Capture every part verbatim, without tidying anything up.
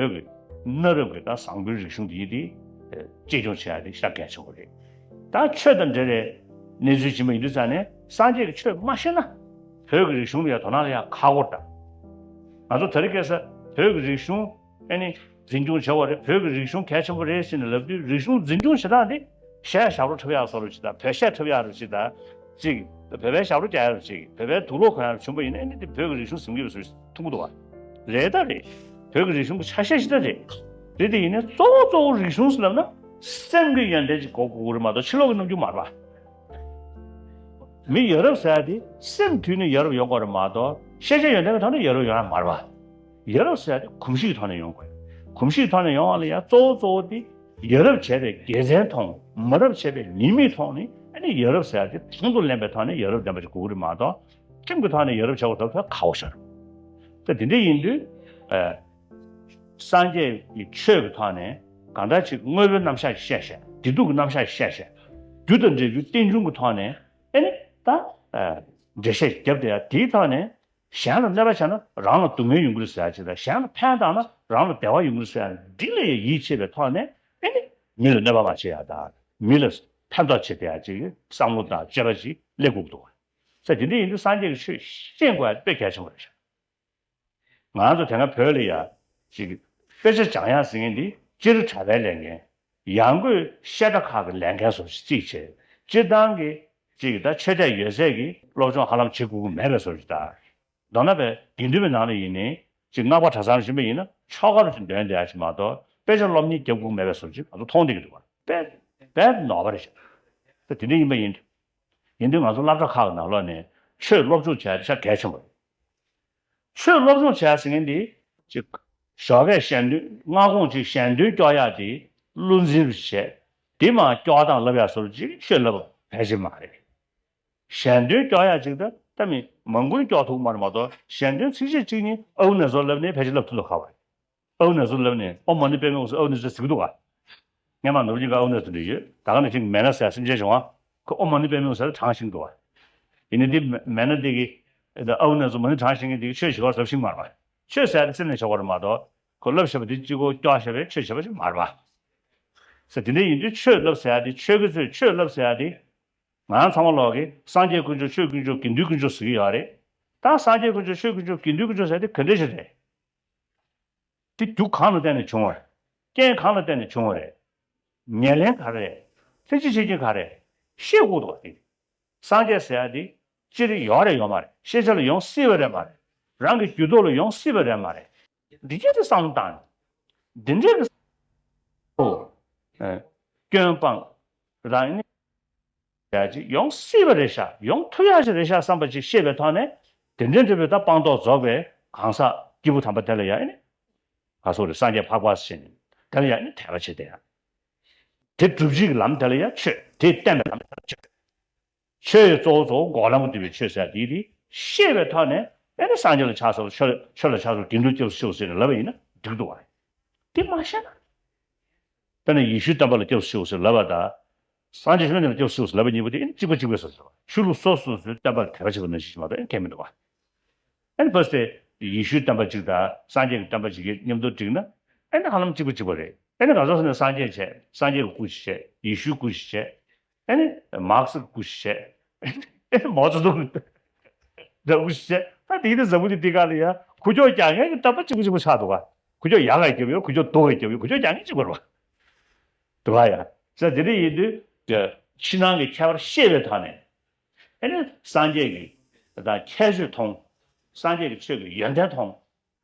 བོད་ཀྱི་གནའ་རབས་ཀྱི་ད་བཟང་པོའི་རིག་གཞུང་འདི་དེ་གཅེས་སྐྱོང་བྱེད་ཡ་དེ་ཤ་གལ་ཆེན་པོ་རེད། ད་ཆོས་དང་འབྲེལ་བའི་གནས་ཚུལ་ཇི་མ་ཡིན་དུས་ཙང་ནས་སངས་རྒྱས་ཀྱི་ཆོས་མ་ཤེས་ན་བོད་ཀྱི་རིག་གཞུང་ལ་ཡ་དོ་སྣང་ལ་ཡ་ཁག་པོ་འདྲ། ང་ཚོ་དེ་རིང་ཁ་སང་བོད་ཀྱི་རིག་གཞུང་ཨ་ནི་འཛིན་སྐྱོང་བྱ་བ་རེད། བོད་ཀྱི་རིག་གཞུང་གལ་ཆེན་པོ་རེད་ཟེར་ནས་ལབ་དུས་རིག་གཞུང་འཛིན་སྐྱོང་བྱེད་སྟངས་དེ་གཞས་ཞབས་བྲོ་འཁྲབ་ཡག་བཟོ་རོགས་བྱེད་དང་། བོད་གཞས་འཁྲབ་ཡག་རོགས་བྱེད་དང་། ཅིག་བོད་པའི་ཞབས་བྲོ་རྒྱག་ཡག་རོགས་བྱེད། བོད་པའི་དུག་ལོག་གོན་ཡག་རོགས་བྱུང་པ་ཡིན་ན་ཨ་ནི་དེ་བོད་ཀྱི་རིག་གཞུང་ཟིན་གྱི་ཡོད་པའི་བཟོ་ཞིག་མཐོང་གི་འདུག་བ། རེད་ད་རེད། བོད་ཀྱི་རིག་གཞུང་གི་ཆ་ཤས་ཤིག་ད་རེད། རེད་དེ་ཡིན་ནའི་གཙོ་བོ་གཙོ་བོ་རིག་གཞུང་ཟེར་ལབ་ན་སེམས་ཀྱི་ཡོན་ཏན་ཅིག་དགོས་དགོས་ཀྱི་རེད་མ་གཏོགས་ཕྱི་ལོགས་ཀྱི་རྣམ་འགྱུར་མ་རེད་པ། མི་ཡ་རབས་ཟེར་ཡ་དེ་སེམས་མཐུན་ནས་ཡ་རབས་ཡོང་དགོས་རེད་མ་གཏོགས་ཤེས་བྱ་ཡོན་ཏན་གྱི་ཐོག་ནས་ཡ་རབས་ཡོང་ཡ་མ་རེད་པ། ཡ་རབས་ཟེར་ཡ་དེ་གོམས་གཤིས་ཀྱི་ཐོག་ནས་ཡོང་དགོས། གོམས་གཤིས་ཀྱི་ཐོག་ནས་ཡོང་བ་ལ་ཡ་གཙོ་བོ་གཙོ་བོ་དེ་ཡ་རབས་བྱས་པའི་དགེ་མཚན་མཐོང་། མ་རབས་བྱས་པའི་ཉེས་དམིགས་མཐོང་ནས་ཨ་ནི་ཡ་རབས་ཟེར་ཡ་དེ་དང་དུ་ལེན་པའི་ཐོག་ནས་ཡ་རབས་ལྡན་པ་ཞིག་དགོས་ཀྱི་རེད་མ་གཏོགས་ཁྲིམས་ཀྱི་ཐོག་ནས་ཡ་རབས་བྱ་དགོས་ད་ཁག་པོ་ཤར། ད་དེ་འདྲ་ཡིན་དུས་ཨ། སངས་རྒྱས་ཀྱི་ཆོས་ཀྱི་ཐོག་ནས་གང་འདྲ་ཅིག་དངོས་པོའི་རྣམ་གཞག་བཤད་བཤད། བདེ་སྡུག་གི་རྣམ་གཞག་བཤད་བཤད། རྒྱུ་དང་འབྲས་བུའི་རྟེན་འབྱུང་གི་ཐོག་ནས་ཨེ་ནི་ད་འགྲེལ་བཤད་བརྒྱབ་བསྡད་ཡ་དེའི་ཐོག་ནས་གཞན་ལ་གནོད་པ་བྱས་ན་རང་ལ་སྡུག་བསྔལ་ཡོང་གི་རེད་ཟེར་ཡ་ཅིག་དང་། གཞན་ལ་ཕན་བཏགས་ན་རང་ལ་བདེ་བ་ཡོང་གི་རེད་ཟེར་ཡ་འདི་ལ་ཡིད་ཆེས་པའི་ཐོག་ནས་ཨེ་ནི་མི་ལ་གནོད་པ་མ་བྱེད་ཡ་དང་མི་ལ་ཕན་ཐོགས་བྱེད་བསྡད་ཡ་ཅིག་བསམ་བློ་དང་སྤྱོད་པ་ཅིག་སླེབས་དགོས་ཀྱི་འདུག་བ། ས་དེ་འདྲ་ཡིན་དུས་སངས་རྒྱས་ཀྱི་ཆོས་ཤེས་དགོས་ཡ་དཔེ་གལ་ཆེན་པོ་རེད་ཤག་ང་ཚོ་དེ་སྔ་བོད་ལ་ཡ་ཅིག་དཔེ་ཆ་སྦྱང་ཡག་ཟེར་མཁན་འདི་སྤྱིར་གྲྭ་པའི་ལས་འགན། ཡང་སྒོས་བཤད་གྲྭ་ཁག་གི་ལས་འགན་བཟོ་ཞིག་བརྩིས་བྱས། སྤྱིར་བཏང་གི་ཅིག་ད་ཆོས་དད་ཡོད་ཚད་ཀྱིས་སློབ་སྦྱོང་ཧ་ལམ་བྱེད་དགོས་ཀྱི་མེད་པའི་བཟོ་ཞིག་ད། མདོར་ན་བས་དགེ་འདུན་པའི་ནང་ལ་ཡིན་ནའི་ཅིག་སྔགས་པ་གྲྭ་ཚང་ལ་ཕྱིན་པ་ཡིན་ན་ཆོ་ག་རུ་ཅིག་འདོན་བསྡད་ཡག་ཅིག་མ་གཏོགས་དཔེ་ཆ་སློབ་གཉེར་རྒྱབ་དགོས་མེད་པའི་བཟོ་ཅིག་ང་ཚོ་མཐོང་བསྡད་ཀྱི་འདུག་བ། དཔེ་དཔེ་ནོར་བ་རེད་ཤག་ད་དེ་འདྲ་ཡིན་པ་ཡིན། ཡིན་དུས་ང་ཚོ་སློབ་གྲྭ་ཁག་གི་ནང་ལོགས་ནས་ཆོས་སློབ་སྦྱོང་བྱས་ཤ་གལ་ཆེན་པོ་རེད། ཆོས་སློབ་སྦྱོང་བྱས་ཟེར་མཁན་འདི་ཅིག་ཞོགས་ཀས་གཞན་དོན་སྔ་དགོང་ཅིག་གཞན་དོན་སྐྱོར་ཡག་དེ་བློ་འཛིན་རུ་བྱས། དེ་མ་སྐྱོར་སྟངས་ལབ་ཡག་བཟོ་འདྲ་ཅིག་ཆོས་ལབ་པ་ཕལ་ཆེར་མ་རེད། གཞན་དོན་སྐྱོར་ཡག་ཅིག་ད་ལྟ་མི་མང་པོ་ནས་སྐྱོར་ཐུབ་ཀྱི་མ་རེད་མ་གཏོགས་གཞན་དོན་ཚིགས་བཅད་གཅིག་གཉིས་ཨའུ་ནེ་ཟོ་ལབ་ནས་ཕལ་ཆེར་ལབ་ཐུབ་ལབ་ཁག་པ་རེད། ཨའུ་ནེ་ཟོ་ལབ་ནས་ཨོཾ་མ་ཎི་པདྨེ་ཧཱུྃ་སུ་ཨའུ་ནེ་ཟོ་ཟེར་གི་འདུག་ག་ངས་མ་ནོར་གྱི་ག་ཨའུ་ནེ་ཟོ་འདྲ་ཡོད། ད་ག་ནང་བཞིན་མེ་ན་ཟེར་སེམས་ཅན་བྱུང་བ། ཁོ་ཨོཾ་མ་ཎི་པདྨེ་ཧཱུྃ་ཟེར་དྲངས་ཤིང་འདུག་བ། ཡིན་ནའི་འདི་མེ་ན་འདི་གི་ཨའུ་ནེ་ཟོ་མ་ཎི་དྲངས་ཤིང་གི་འདི་གི་ཆོས་ཞིག་བར་ཟབ་ཤིང་མ་རེད་བ། ཆོས་ཟེར་ཡ་དེ་སེམས་ནས་ཞོག་པ་རེད་མ་གཏོགས་ཁོ་ལབ་བཞག་པ་དེ་གཅིག་པོ་སྐྱོར་བཞག་པའི་ཆོས་བྱེད་པ་ཞིག་མ་རེད་བ། ཟེར་དེ་འདྲ་ཡིན་དུས་ཆོས་ལབ་ཟེར་ཡ་དེ་ཆོས་ཀྱི་ཚོས་ཆོས་ལབ་ཟེར་ཡ་དེ། ང་ཚང་མ་ལོག་གི་སངས་རྒྱས་དཀོན་མཆོག་ཆོས་དཀོན་མཆོག་དགེ་འདུན་དཀོན་མཆོག་ཟེར་གྱི་ཡོད་རེད། ད་སངས་རྒྱས་དཀོན་མཆོག་ཆོས་དཀོན་མཆོག་དགེ་འདུན་དཀོན་མཆོག་ཟེར་དེ་ག་འདྲ་ཞིག་རེད། དེ་རྒྱུ་གང་ལ་བརྟེན་ནས་བྱུང་བ་རེད། རྐྱེན་གང་ལ་བརྟེན་ནས་བྱུང་བ་རེད། ཉེར་ལེན་ག་རེ་རེད། ལྷན་ཅིག་བྱེད་རྐྱེན་ག་རེ་རེད། ཤེས་དགོས་འདུག་བ་དེ། སངས་རྒྱས་ཟེར་ཡ་དེ་སྤྱིར་ཡོད་རེད་ཡོད་མ་རེད། ཤེས་བྱ་ལ་ཡོང་སྲིད་པ་རེད་མ་རེད། རང་གི་རྒྱུད་ཐོག་ལ་ཡོང་སྲིད་པ་རེད་མ་རེད། འདི་སྐད་དུ་བསམ་བློ་བཏང་། འདི་འདྲའི་གི་ཨོ། ཨེ། སྐྱོན་སྤངས། རང་ནི་ཡ་ཅིག་ཡོང་སྲིད་པ་རེད་ཤག་ཡོང་ཐུབ་ཡག་ཅིག་རེད་ཤག་བསམ་པ་ཅིག་ཤེས་པའི་ཐོག་ནས་དེ་འདྲའི་འབྲས་བུ་ད་སྤངས་རྟོགས་རྫོགས་པའི་གང་ཟག་སྐྱེས་བུ་དམ་པ་དེ་ལ་ཡ་ཨེ་ནི། ག་སོགས་རེད། སངས་རྒྱས་འཕགས་པ་ཟེར་ནས་དེ་ལ་ཡ་ཨེ་ནི་དད་པ་བྱེད་དེ་ཡ། དེ་སྒྲུབ་བྱེད་ཀྱི་ལམ་དེ་ལ་ཡ་ཆོས་དེ་བསྟན་པའི་ལམ་དེ་ལ་ཆོས། ཆོས་ཡི་གཙོ་བོ་གཙོ་བོ་འགོག་ལམ་དུ་འདུས་པའི་ཆོས་ཟེར་དེ་དེ་ཤེས་པའི་ཐོག་ནས་ཨེ་ནི་སངས་རྒྱས་ལ་ཕྱག་འཚལ་ལོ། ཆོས་ཆོས་ལ་ཕྱག་འཚལ་ལོ། དགེ་འདུན་སྐྱབས་སུ་མཆིའོ་ཟེར་ནས་ལབ་པ་ཡིན་ན་འགྲིག་འདུག་བ། དེ་མ་ཤེས་ན། དཔེར་ན་ཡེ་ཤུའི་བསྟན་པ་ལ་སྐྱབས་སུ་མཆིའོ་ཟེར་ལབ་པ་དང་། སངས་རྒྱས་བཅོམ་ལྡན་འདས་ལ་སྐྱབས་སུ་མཆིའོ་ཟེར་ལབ་པ་གཉིས་པོ་དེ་ཨེ་ནི་གཅིག་པ་གཅིག་པའི་བཟོ་ཟེར་བ། ཆོས་ལུགས་སོ་སོ་སོའི་བསྟན་པ་ལ་དད་པ་བྱེད་པ་ནང་བཞིན་ཞིག་མ་གཏོགས་ཨེ་ནི་ཁྱད་མི་འདུག་བ། ཨེ་ནི་བས་ཏེ་ཡེ་ཤུའི་བསྟན་པ་གཅིག་དང་སངས་རྒྱས་ཀྱི་བསྟན་པ་གཅིག་གི་མཉམ་དུ་བསྒྲིགས་ན་ཨེ་ནི་ཧ་ལམ་གཅིག་པ་གཅིག་པ་རེད། ཨེ་ནི་གང་ཟག་སུ་ནས་སངས་རྒྱས་བྱས། སངས་རྒྱས་ཀྱི་སྐུ་ཞིག་བྱས། ཡེ་ཤུའི་སྐུ་ཞིག་བྱས། ཨེ་ནི་མཱར་ཁེ་སི་ཀྱི་སྐུ་ཞིག་བྱས། ཨེ་ནི་མའོ་ཙེ་ཏུང་གི་སྐུ་ཞིག་བྱས། ད་དེ་གི་ནི་ཟབ་མོ་དེ་དེ་ག་ལ་ཡ་ཁུ་ཁྱོག་རྒྱག་མཁན་གྱི་བསྟན་པ་གཅིག་པ་གཅིག་པ་ཆགས་འདུག་ག་ཁུ་ཁྱོག་ཡག་ག་རྒྱབ་ཡོད། ཁུ་ཁྱོག་སྡུག་ག་རྒྱབ་ཡོད། ཁུ་ཁྱོག་རྒྱག་མཁན་གཅིག་པ་རེད་བ། འདུག་ག་ཡ། ས་དེ་འདྲ་ཡིན་དུས་ཕྱི་ནང་གི་ཁྱད་པར་ཤེས་པའི་ཐོག་ནས། ཨེ་ནི་སངས་རྒྱས་ཀྱི་ད་ཁྱད་ཆོས་མཐོང་། སངས་རྒྱས་ཀྱི་ཆོས་ཀྱི་ཡོན་ཏན་མཐོང་།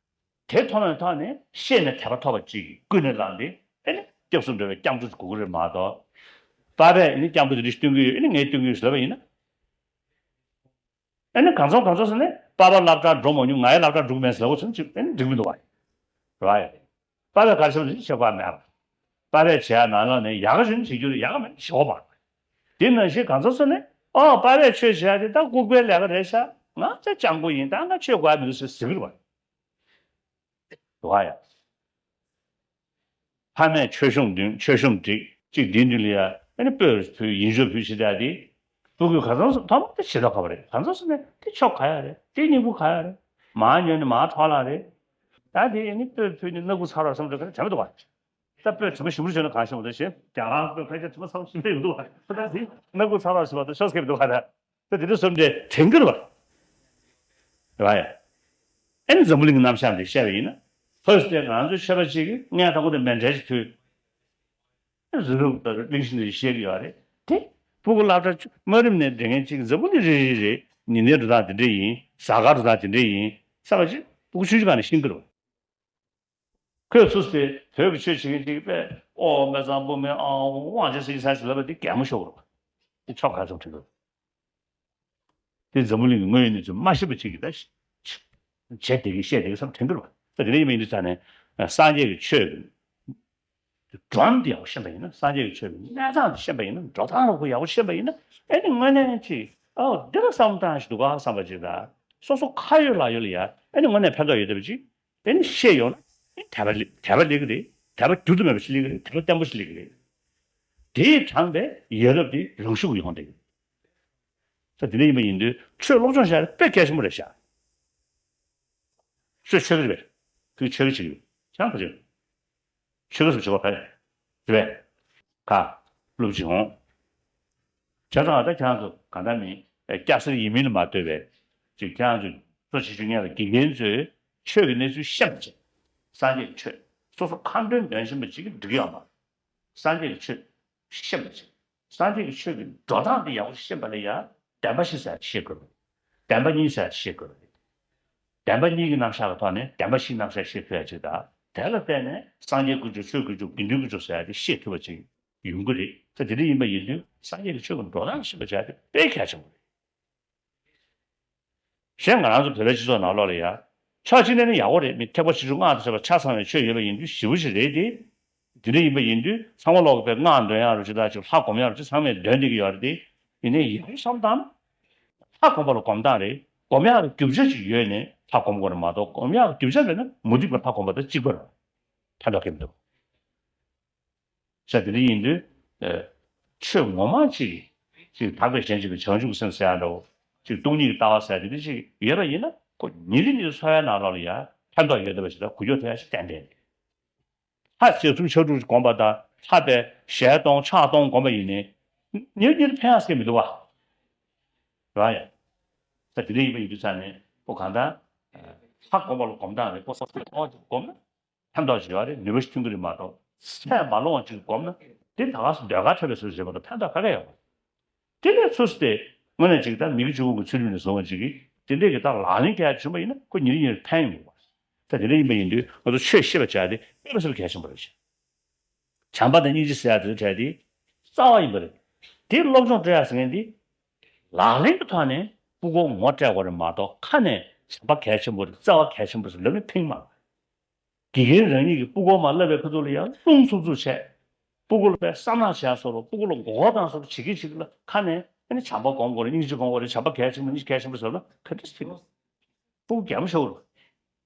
དེ་མཐོང་བའི་ཐོག་ནས་ཤེས་ནས་དད་པ་ཐོབ་པ་ཅིག་ཀུན་ནས་བསླངས་ཏེ་ཨེ་ནི་སྐྱབས་སུ་འགྲོ་བའི་སྐྱབས་འགྲོ་དགོས་ཀྱི་རེད་མ་གཏོགས། པ་ཕས་ཨེ་ནི་སྐྱབས་འགྲོ་དེ་འདྲ་ཞིག་སྟོན་གྱི་ཡོད། ཨེ་ནི་ངས་སྟོན་གྱི་ཡོད་ཟེར་ལབ་པ་ཡིན་ན། ཨེ་ནི་གང་ཚང་གང་ཚང་ཟེར་ནས་པ་ཕ་སློབ་གྲྭར་འགྲོ་མ་མྱོང་། ང་ཡི་སློབ་གྲྭར་འགྲོ་གི་མེད་ཟེར་ལབ་པ་ཚོ་ཅིག་ཨེ་ནི་འགྲིག་མི་འདུག་བ། རེད་བ་ཡ། པ་ཕས་ག་རེ་བྱས་པ་ཞིག་བྱེད་དགོས་མེད་པ། པ་ཕས་བྱས་ཡ་ནང་ལོགས་ནས་ཡག་ག་ཞིག་བྱེད་རྒྱུ་རེད། ཡག་ག་མེད་ན་བྱེད་དགོས་མ་རེད། དེ་ནང་བཞིན་གང་ཚང་ཟེར་ནས་ཨོ་པ་ཕས་ཆོས་བྱས་ཡ་དེ་ད་ལྐུགས་པའི་ལས་ཀ་རེད་ཤག་ང་ཚོ་སྤྱང་པོ་ཡིན། ད་ང་ཆོས་དགོས་ཡ་མི་འདུག་ཟེར་ཟེར་གི་རེད་བ། འདུག་ག་ཡ། ཕ་མས་མཆོད་གཤོམ་འདོན། མཆོད་གཤོམ་སྒྲིག་ཅིག་འདིའི་མདུན་ལ་ཡ་ཨ་ནི་སྤོས་ཕུལ་ཡིད་འཇོག་ཕུལ་བྱེད་ཡ་དེ། སྤུ་གུས་ག་ཚང་སོང་ཐོག་མར་དེ་བྱེད་ཐབས་ག་པར་རེད། ག་ཚང་སོང་ནས་དེ་ཆོ་ག་ཡ་རེད། དེ་སྙིང་པོ་ག་ཡ་རེད། མར་ཉོས་ནས་མར་འཕྲོ་བརླག་རེད། ད་དེ་ནི་སྤོས་ཕུལ་ནི་སྣ་ཁུག་ཚ་རོགས་བསམ་བློ་ག་ནས་དྲན་མི་འདུག་བ། ད་སྤོས་དྲི་མ་ཞིམ་པོ་བྱུང་ན་གང་ཞིམ་པོ་འདུག་ཞེས་རྒྱ་གར་སྤོས་ཕལ་ཆེར་དྲི་མ་ཚ་པོ་ཞིམ་པོ་ཡོད་འདུག་བ། ད་དེ་སྣ་ཁུག་ཚ་རོགས་ཞིམ་པ་དང་ཤོག་སྐྱིད་འདུག་བ། ད་ད་དེ་འདྲ་བསམ་དྲན་དྲན་གི་རེད་བ། རེད་བ་ཡ། ཨེ་ནི་འཛམ་བུ་གླིང་གི་རྣམ་གཞག་འདི་བཤད་པ་ཡིན་ན། ལྷོད་ཟེར་ང་ཚོའི་ཆོས་པ་ཅིག་གིས་ངས་དང་པོ་དེ་མཎྜལ་ཅིག་ཕུལ། རི་རབ་དང་གླིང་བཞི་འདི་བཤད་ཀྱི་ཡོད་རེད་དེ། སྤུ་གུ་སློབ་གྲྭ་དམའ་རིམ་ནས་འགྲོ་མཁན་ཅིག་འཛམ་བུ་གླིང་རེ་རེ་རེ་ཉིན་མཐའི་འགྲོ་སྟངས་དེ་འདྲ་ཡིན། གཟའ་སྐར་འགྲོ་སྟངས་དེ་འདྲ་ཡིན་བསམ་པ་ཅིག་སྤུ་གུ་ཆུང་ཆུང་སྒང་ནས་ཤེས་ཀྱི་རེད། ཁོས་སུ་སྟེ་བོད་ཀྱི་ཆོས་བྱེད་མཁན་ཅིག་པས་ཨོ་སྨད་ཚང་བུ་སྨད་ཨང་དབང་ཆེན་སྲིད་ས་ཞིག་ལབ་པ་དེ་གད་མོ་ཤོར་བ་རེད། དེ་ཆོ་ག་ཙམ་དྲན་འདུག་དེ་འཛམ་བུ་གླིང་གི་དངོས་ཡོད་གནས་ཚུལ་མ་ཤེས་པ་ཅིག་གིས་ད་བྱས་བསྡད་ཀྱི་བཤད་བསྡད་ཀྱི་བསམ་དྲན་གྱི་རེད་བ། ད་དེ་འདྲ་ཡིན་པ་ཡིན་དུས་ཙང་ནས་སངས་རྒྱས་ཀྱི་ཆོས་ཀྱི་སྒྲོམ་དེ་ཡག་པོ་ཤེས་པ་ཡིན་ན། སངས་རྒྱས་ཀྱི་ཆོས་ཀྱི་གནས་སྟངས་དེ་ཤེས་པ་ཡིན་ན། འགྲོ་སྟངས་ལ་ཁོ་ཡག་པོ་ཤེས་པ་ཡིན་ན། ཨེ་ནི་དངོས་གནས་ཅིག་ཨོ་འདི་ལ་བསམ་བློ་བཏང་ཞིག་འདུག་ག་བསམ་པ་ཅིག་དང་། སོ་སོ་ཁ་ཡོད་ལག་ཡོད་ལ་ཡ་ཨེ་ནི་དངོས་གནས་ཕན་ཐོགས་ཡོད་བསྡད་པ་ཅིག་ཨེ་ནི་ཤེས་ཡོང་ན་ཨེ་དད་པ་སླེབས་དད་པ་སླེབས་ཀྱི་རེད། དད་པ་འགྱུར་དུ་མེད་པ་ཞིག་སླེབས་ཀྱི་རེད། དད་པ་བརྟན་པོ་ཞིག་སླེབས་ཀྱི་རེད། དེས་དྲངས་པའི་ཡ་རབས་དེ་རང་ཤུགས་ཡོང་བསྡད་ཀྱི་རེད། ད་དེ་འདྲ་ཡིན་པ་ཡིན་དུས་ཆོས་སློབ་སྦྱོང་བྱ་ཡ་དཔེ་གལ་ཆེན་པོ་རེད་ཤག་ཆོས་ཆོས་ཀྱི་རེད་པས། ཁོས་ཆོས་ཀྱི་བྱེད་ཀྱི་ཡོད། ཁྱེད་རང་ག་ཚོད་ཆོས་ཀྱི་སུ་བྱེད་པ་ག་རེད་པས། ཁ་སློབ་སྦྱོང་། བྱས་ཙང་ད་ཁྱེད་རང་ཚོ་གང་ལྟར་མིན་སྐྱ་སེར་ཡིན་མིན་ལ་མ་ལྟོས་པའི་ཅིག་ཁྱེད་རང་ཚོ་གཙོ་ཆེ་ཤོས་ངེད་ལ་དགེ་རྒན་ཚོས་ཆོས་ཀྱི་གནས་ཚུལ་ཤེས་པ་བྱེད། སངས་རྒྱས་ཀྱི་ཆོས་སོ་སོ་ཁ་འདོན་འདོན་བཞིན་པ་ཅིག་གིས་འགྲིག་གི་ཡོད་མ་རེད། སངས་རྒྱས་ཀྱི་ཆོས་ཤེས་པ་བྱེད། སངས་རྒྱས་ཀྱི་ཆོས་ཀྱི་འགྲོ་སྟངས་དེ་ཡག་པོ་ཤེས་པ་ལ་ཡང་བདེན་པ་བཞི་ཟེར་ཡ་ཤེས་དགོས་རེད། བདེན་པ་གཉིས་ཟེར་ཡ་ཤེས་དགོས་རེད། བདེན་པ་གཉིས་ཀྱི་རྣམ་གཞག་གི་ཐོག་ནས་བདེན་པ་བཞིའི་རྣམ་གཞག་ཤེས་ཐུབ་ཡ་ཅིག་དང་། དེ་ལ་བརྟེན་ནས་སངས་རྒྱས་དཀོན་མཆོག་ཆོས་དཀོན་མཆོག་དགེ་འདུན་དཀོན་མཆོག་ཟེར་ཡ་དེ་ཤེས་ཐུབ་པ་ཅིག་ཡོང་གི་རེད། ད་དེ་འདྲ་ཡིན་པ་ཡིན་དུས་སངས་རྒྱས་ཀྱི་ཆོས་ཀྱི་འགྲོ་སྟངས་ཤེས་པ་བྱ་དེ་དཔེ་གལ་ཆེན་པོ་རེད། གཞན་ང་རང་ཚོ་བོད་པའི་སྤྱི་ཚོགས་ནང་ལོགས་ལ་ཡ། ཕྱོགས་གཅིག་ནས་ནི་ཡག་པོ་རེད། མི་ཐེག་པ་ཆེ་ཆུང་སྔགས་དང་བཅས་པ་ཆ་ཚང་བའི་ཆོས་ཡོད་པ་ཡིན་དུས་ཞེ་པོ་ཞིག་རེད་དེ། དེ་འདྲ་ཡིན་པ་ཡིན་དུས་ཚང་མ་ལོག་གི་པའི་སྔགས་འདོན་ཡག་རུ་ཅི་དང་ཅིག་ལྷ་སྒོམ་ཡག་རུ་ཅི་ཚང་མས་འདོན་བསྡད་ཀྱི་ཡོད་རེད་དེ། ཡིན་ནའི་ཡག་པོ་བསམ་བཏང་ན། ལྷ་སྒོམ་པ་ལ་སྒོམ་སྟངས་རེད། སྒོམ་ཡག་གི་རྒྱུ་ཆ་ཅིག་ཡོད་ནས་ལྷ་སྒོམ་དགོས་རེད་མ་གཏོགས། སྒོམ་ཡག་གི་རྒྱུ་ཆ་མེད་ན་མུ་སྟེགས་པ་ལྷ་སྒོམ་པ་དང་གཅིག་པ་རེད། ཕན་ཐོགས་ཀྱི་མི་འདུག་ས་དེ་འདྲ་ཡིན་དུས། ཨེ། ཆོས་ངོ་མ་ཅིག་ཅིག་དག་པའི་ཞེན་བྱེད་པའི་བྱང་ཆུབ་སེམས་ཟེར་ཡ་འདྲ་བོ། ཅིག་སྟོང་ཉིད་ཀྱི་ལྟ་བ་ཟེར་ཡ་དེ་འདྲ་ཅིག་ཡོད་པ་ཡིན་ན། ཁོ་ཉིན་རེ་ཉིན་རེ་འཚོ་བའི་ནང་ལོགས་ལ་ཡ་ཕན་ཐོགས་ཡོད་བསྡད་པ་ཞིག་དང་གོ་རྒྱུ་ཐོན་ཡ་ཞིག་ཏན་ཏན་རེད། ལྷ་བྱས་གསུམ་ཕྱག་དྲུག་སྒོམ་པ་དང་ལྷ་པའི་ཞལ་གཏོང་ཕྱག་གཏོང་སྒོམ་པ་ཡིན་ནའི། ཉིན་རེ་ཉིན་རེ་ཕན་ཡ་ཟེར་མི་འདུག་བ། རེད་བ་ཡ། ད་དེ་འདྲ་ཡིན་པ་ཡིན་དུས་ཙང་ནས་ཁོ་གང་ལྟར། ལྷ་སྒོམ་པ་ལ་སྒོམ་སྟངས་རེད། ཁོ་སོ་སོའི་ཐོག་ཅིག་སྒོམ་ན། ཕན་ཐོགས་ཅིག་ཡོད་རེད། ནུས་པ་ཞིག་ཐོན་གྱི་རེད་མ་གཏོགས། ཚད་མ་ལོངས་ཅིག་སྒོམ་ན་དེ་ད་ག་སེ་ཟློས་གར་འཁྲབ་པའི་ཚུལ་བྱེད་མ་གཏོགས་ཕན་ཐོགས་ག་གེ་ཡོད་མ་རེད། དེ་ལས་ཚུར་སྟེ་དངོས་གནས་ཅིག་ད་མི་དགེ་བཅུ་སྤོང་གི་ཚུལ་ཁྲིམས་ནས་བཟུང་བ་ཅིག་གིས་དེ་འདྲས་ཀྱི་ད་ལག་ལེན་བྱས་བྱུང་བ་ཡིན་ན་ཁོ་ཉིན་རེ་ཉིན་རེ་ཕན་ཡོང་གི་རེད། ད་དེ་འདྲ་ཡིན་པ་ཡིན་དུས་ང་ཚོ་ཆོས་ཤེས་པ་བྱ་དེ་དཔེ་མི་སྲིད་པ་གལ་ཆེན་པོ་རེད། བྱམས་པ་དང་སྙིང་རྗེ་ཟེར་ཡ་དེ་ཚོ་གྲས་དེ་རྩ་བ་ཡིན་པ་རེད། དེ་སློབ་སྦྱོང་སྤྲད་ཡ་ཟེར་མཁན་དེ་ལག་ལེན་གྱི་ཐོག་ནས་ཕྲུ་གུར་ངོ་སྤྲད་དགོས་རེད་མ་གཏོགས། ཁ་ནས་བྱམས་པ་གལ་ཆེན་པོ་རེད། བརྩེ་བ་གལ་ཆེན་པོ་རེད་ལབ་ནས་ཕན་མ། དགེ་རྒན་རང་ཉིད་ཀྱིས་ཕྲུ་གུར་མར་བསླབ་པའི་ཁ་ཐུག་ལ་ཡང་རླུང་འཚུབ་འཚུབ་བྱས། ཕྲུ་གུ་ལ་དཔེ་བསམ་ནག་བྱས་བཟོ་འདྲ། ཕྲུ་གུ་ལ་མགོ་སྐོར་བཏང་བཟོ་འདྲ་བྱེད་ཀྱིན་བྱེད་ཀྱིན་ལ་ཁ་ནས་ཨ་ནི་བྱམས་པ་སྒོམ་དགོས་རེད། སྙིང་རྗེ་སྒོམ་དགོས་རེད། བྱམས་པ་གལ་ཆེན་པོ་སྙིང་རྗེ་གལ་ཆེན་པོ་ཟེར་ལ་ག་འདྲ་ཟེར། ཕྲུ་གུ་གད་མོ་ཤོར་རེད།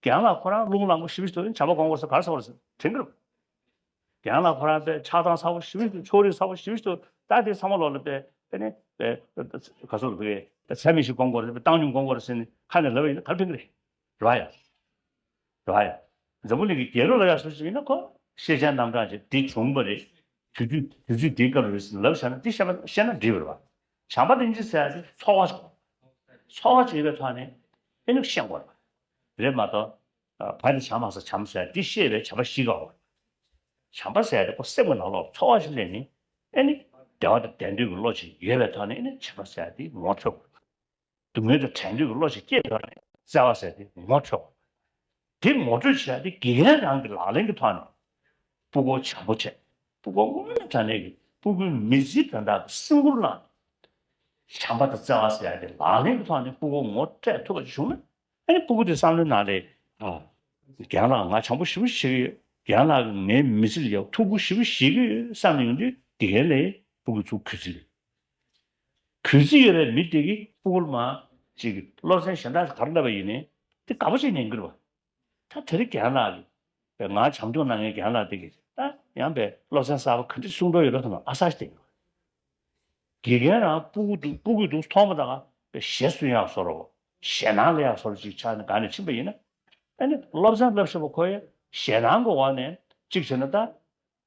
རྒན་ལགས་ཁོ་རང་རླུང་ལངས་པོ་ཞེ་པོ་ཞིག་འདུག་བྱམས་པ་སྒོམ་དགོས་ཟེར་ག་རེ་ཟེར་བ་རེད་ཟེར་དྲན་གྱི་རེད། རྒན་ལགས་ཁོ་རང་དཔེ་ཆགས་སྡང་ཚ་པོ་ཞེ་པོ་ཞིག་འདུག་ཕྱོགས་རིས་ཚ་པོ་ཞེ་པོ་ཞིག་འདུག་ད་དེ་ཚང་མ་ལོག་ལ་དཔེ་དཔེ་ནི་དཔེ་ག་ཚོད་དཔེ་ཚད་མེད་ཞིག་སྒོམ་དགོས་རེད། དཔེ་བཏང་སྙོམས་སྒོམ་དགོས་རེད་ཟེར་ནས་ཁ་ནས་ལབ་པ་ཡིན་ན་ག་རེ་ཕན་གྱི་རེད། རེད་བ་ཡ། རེད་བ་ཡ། འཛམ་བུ་གླིང་གི་རྒྱལ་རབས་ལ་ཡ་སོ་སོ་ཡིན་ན་ཁོ་ཤེས་བྱའི་རྣམ་གྲངས་ཅིག་འདི་བྱུང་བ་རེད། དུས་ཚོད་དུས་ཚོད་འདིའི་སྐབས་རེད་ཟེར་ལབ་བཞག་ན་འདི་བཤད་པ་བཤད་ན་འགྲིག་པ་རེད་བ། བྱམས་པ་དང་སྙིང་རྗེ་ཟེར་ཡ་དེ་ཚོར་བ་ཞིག་ཚོར་བ་ཅིག་ཡོད་པའི་ཐོག་ནས་ཨེ་ནི་ཤེས་དགོས་རེད་བ། རེད་མ་གཏོགས། བ་དེ་བྱམས་མ་ཟ་བྱམས་ཟེར་ཡ་དེ་ཤེས་པའི་བྱམས་པ་ཞིག་དགོས་རེད། བྱམས་པ་ཟེར་ཡ་དེ་ཁོ་སེམས་ཀྱི་ནང་ལོགས་ཚོར་བ་ཞིག་སླེབས་ནས་ཨེ་ནི་བདེ་བ་དང་ལྡན་འདོད་ཀྱི་བློ་ཅིག་ཡོད་པའི་ཐོག་ནས་ཨེ་ནི་བྱམས་པ་ཟེར་ཡ་དེ་ངོ་འཕྲོད་དགོས་རེད། སྡུག་བསྔལ་དང་བྲལ་འདོད་ཀྱི་བློ་ཞིག་སྐྱེས་ཐོག་ནས་བརྩེ་བ་ཟེར་དེ་ངོ་འཕྲོད། དེ་ངོ་སྤྲོད་བྱས་ཏེ་དགེ་རྒན་རང་གི་ལག་ལེན་གྱི་ཐོག་ནས་ཕྲུ་གུ་བྱམས་པོ་བྱས། ཕྲུ་གུ་དངོས་གནས་དྲང་གནས་ཀྱི་ཕྲུ་གུའི་མི་ཚེ་དོན་དག་གི་སེམས་ཁུར་གནང་། བྱམས་པ་དང་བརྩེ་བ་ཟེར་ཡ་དེ་ལག་ལེན་གྱི་ཐོག་ནས་ཕྲུ་གུ་ངོ་སྤྲད་ཐུབ་པ་བྱུང་ན། ཨ་ནི་ཕྲུ་གུ་དེ་བསམ་བློའི་ནང་ལ། ཨ། རྒན་ལགས་ང་བྱམས་པོ་ཞེ་པོ་བྱེད་ཀྱི་ཡོད། རྒན་ལགས་ངའི་མི་ཚེ་ལ་ཡ་ཐུགས་ཁུར་ཞེ་པོ་བཞེས་ཀྱི་ཡོད་བསམ་ནས་ཡོང་དུས་དགེ་རྒན་ལ་ཕྲུ་གུ་ཚོ་གུས་བརྩི་ལས། གུས་བརྩི་ཡོད་པའི་མི་དེ་གིས་ཕྲུ་གུར་མ་ཅིག་སློབ་ཚན་གཞན་དག་ག་རེ་བསླབས་པ་ཡིན་ནའི་དེ་དགའ་པོ་བྱས་ཉན་གྱི་རེད་བ། ད་དེ་རིང་རྒན་ལགས་ཀྱིས་ང་བྱམས་སྐྱོང་གནང་མཁན་རྒན་ལགས་དེ་གིས་ད་ཡང་པའི་སློབ་ཚན་གསར་པ་ག་འདྲ་གསུང་འདོད་ཡོད་པ་ཐོག་ནས་ཨ་གསར་ཞིག་བསྟན་ཡོད། དགེ་རྒན་རང་ཕྲུ་གུ་འདུག་ཕྲུ་གུ་འདུག་མཐོང་པ་དང་པའི་ཞེ་གསུང་ཡག་བཟོ་འདྲ་བོ། ཞེད་སྣང་སླེབས་ཡག་བཟོ་འདྲ་ཅིག་ཆགས་ནས་ག་ནས་ཕྱིན་པ་ཡིན་ན། ཨ་ནི་སློབ་ཚན་བསླབ་ཤེས་པ་ཁོ་ཡ་ཞེད་སྣང་གི་འོག་ནས་གཅིག་བྱས་ན་ད་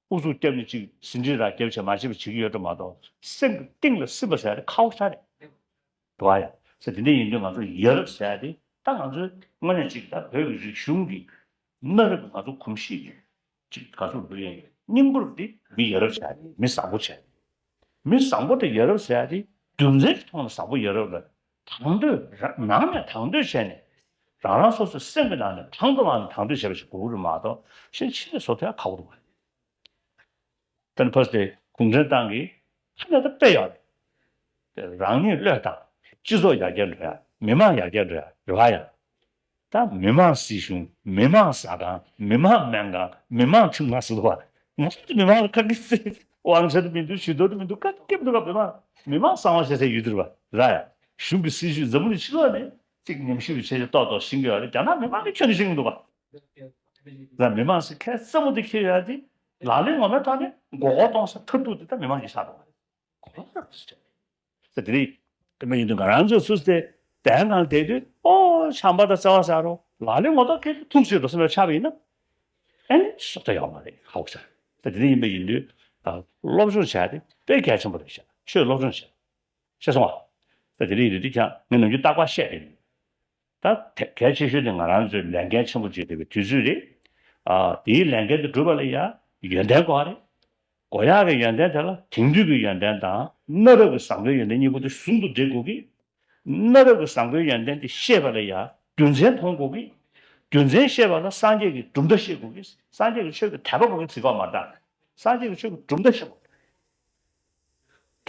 ཨུ་ཚུགས་བརྒྱབ་ནས་གཅིག་ཟིན་བྲིས་རག་རྒྱབ་བྱས་མ་བྱས་པ་བྱེད་ཀྱི་ཡོད་འགྲོ་མ་གཏོགས་སེམས་ཀྱི་གཏིང་ལ་སིམ་པ་ཟེར་ཡ་དེ་ཁག་པོ་ཞེ་དྲག་རེད། འགྲོ་བ་ཡ། ཟེར་དེ་འདྲ་ཡིན་དུས་ང་ཚོ་ཡ་རབས་ཟེར་ཡ་དེ་ད་ང་ཚོའི་དངོས་གནས་གཅིག་ད་བོད་ཀྱི་རིག་གཞུང་གི་གནའ་རབས་ཀྱི་ང་ཚོ་གོམས་གཤིས་ཀྱི་གཅིག་ག་ཚོད་འདུག་ཡ་ཡིན་སྙིང་པོ་རུ་དེ་མི་ཡ་རབས་བྱས་ཏེ་མི་བཟང་པོ་བྱས་ཏེ། མི་བཟང་པོ་དང་ཡ་རབས་ཟེར་ཡ་དེ་རྒྱུ་མཚན་གྱི་ཐོག་ནས་བཟང་པོ་ཡ་རབས་ལ་དང་དོད་ར་ནང་ནས་དང་དོད་བྱས་ནས་རང་རང་སོ་སོའི་སེམས་ཀྱི་ནང་ནས་དང་དུ་བླངས་ནས་དང་དོད་བྱས་པ་ཞིག་དགོས་ཀྱི་རེད་མ་གཏོགས་གཞན་ཕྱི་ནས་བཟོ་ཐུབ་ཡ་ཁག་པོ་འདུག་བ། དེ་ནི་ཕར་དེ་གུང་ཁྲན་ཏང་གིས་ཧ་ལས་ད་དཔེ་ཡོད་རེད། རང་ཉིད་བློས་བཏང་། སྤྱི་ཚོགས་ཡར་རྒྱས་འགྲོ་ཡ། མི་མང་ཡར་རྒྱས་འགྲོ་ཡ་རེད་བ་ཡ། ད་མི་མང་སྲིད་གཞུང་། མི་མང་ཟ་ཁང་། མི་མང་སྨན་ཁང་། མི་མང་ཁྲིམས་ཁང་ཟེར་འདུག་བ། ང་ཚོ་མི་མང་ལ་ཁ་སྐད་བརྩི། དབང་ཆ་དེ་མི་འདུག་ཇུས་གཏོགས་དེ་མི་འདུག་ག་སྐད་མི་འདུག་ག་མི་མང་། མི་མང་གསང་བ་བྱེད་སའི་ཡུལ་དེ་རེད་བ་ར་ཡ། གཞུང་གི་སྲིད་ཇུས་འཛམ་བུ་གླིང་སྤྱི་ཚོགས་ནས་གཅིག་ཉམས་ཞིབ་བྱས་བྱས་ཏོག་ཏོག་ཤེས་ཀྱི་ཡོད་རེད། རྒྱ་ནག་མི་མང་གིས་ཁྱོན་ནས་ཤེས་ཀྱི་མི་འདུག་ག་ད་མི་མང་ཟེར་ཁ་རྩེ་མོ་དེ་འཁྱེར་ཡ་དེ་ལག་ལེན་ངོ་མའི་ཐོག་ནས་མགོ་སྐོར་གཏོང་ས་མཐར་ཐུག་དེ་ད་མི་མང་གིས་ཆགས་འདུག་ག་ད་དེ་རིང་དེ་མ་ཡིན་དུས་ང་རང་ཚོ་སུ་སྟེ་དེ་སྒང་བསྡད་དུས་ཨོ་ཆམ་པ་དང་བརྩེ་བ་ཟེར་རོ་ལག་ལེན་ངོ་ཐོག་ཁེལ་དུས་ཐུགས་སུ་འགྲོ་སེམས་པ་ཆགས་པ་ཡིན་ན་ཨ་ནི་སོ་ཐོ་ཡོད་མ་རེད། ཧ་གོ་ས། ད་དེ་འདྲ་ཡིན་པ་ཡིན་དུས་ཨ་སློབ་སྦྱོང་བྱས་ཏེ་དཔེ་གལ་ཆེན་པོ་རེད་ཤག་ཆོས་སློབ་སྦྱོང་བྱས། ཤེས་སོང་ང་། ད་དེ་འདྲ་ཡིན་དུས་དེ་ཀྱང་ངས་ནམ་རྒྱུན་རྟག་པར་བཤད་དེ་ཡིན། ད་དེ་གལ་ཆེ་ཤོས་དེ་ང་རང་ཚོའི་ལས་འགན་ཆེན་པོ་བྱེད་བསྡད་པའི་དུས་ཚོད་རེད། ཨ་དེའི་ལས་འགན་དེ་སྒྲུབ་པ་ལ་ཡ་ཡོན་ཏན་དགོས་རེད། དགོས་ཡག་གི་ཡོན་ཏན་དེ་ལ་དེང་དུས་ཀྱི་ཡོན་ཏན་དང་གནའ་རབས་ཀྱི་བཟང་པོའི་ཡོན་ཏན་གཉིས་པོ་དེ་ཟུང་དུ་འབྲེལ་དགོས་ཀྱི། གནའ་རབས་ཀྱི་བཟང་པོའི་ཡོན་ཏན་དེ་ཤེས་པ་ལ་ཡ་རྒྱུ་མཚན་མཐོང་དགོས་ཀྱི། རྒྱུ་མཚན་ཤེས་པ་ལ་སངས་རྒྱས་ཀྱི་གྲུབ་མཐའ་ཤེས་དགོས་ཀྱི། སངས་རྒྱས་ཀྱི་ཆོས་ཀྱི་དད་པ་དགོས་ཀྱི་ཟེར་གྱི་ཡོད་མ་རེད་ད། སངས་རྒྱས་ཀྱི་ཆོས་ཀྱི་གྲུབ་མཐའ་ཤེས་དགོས།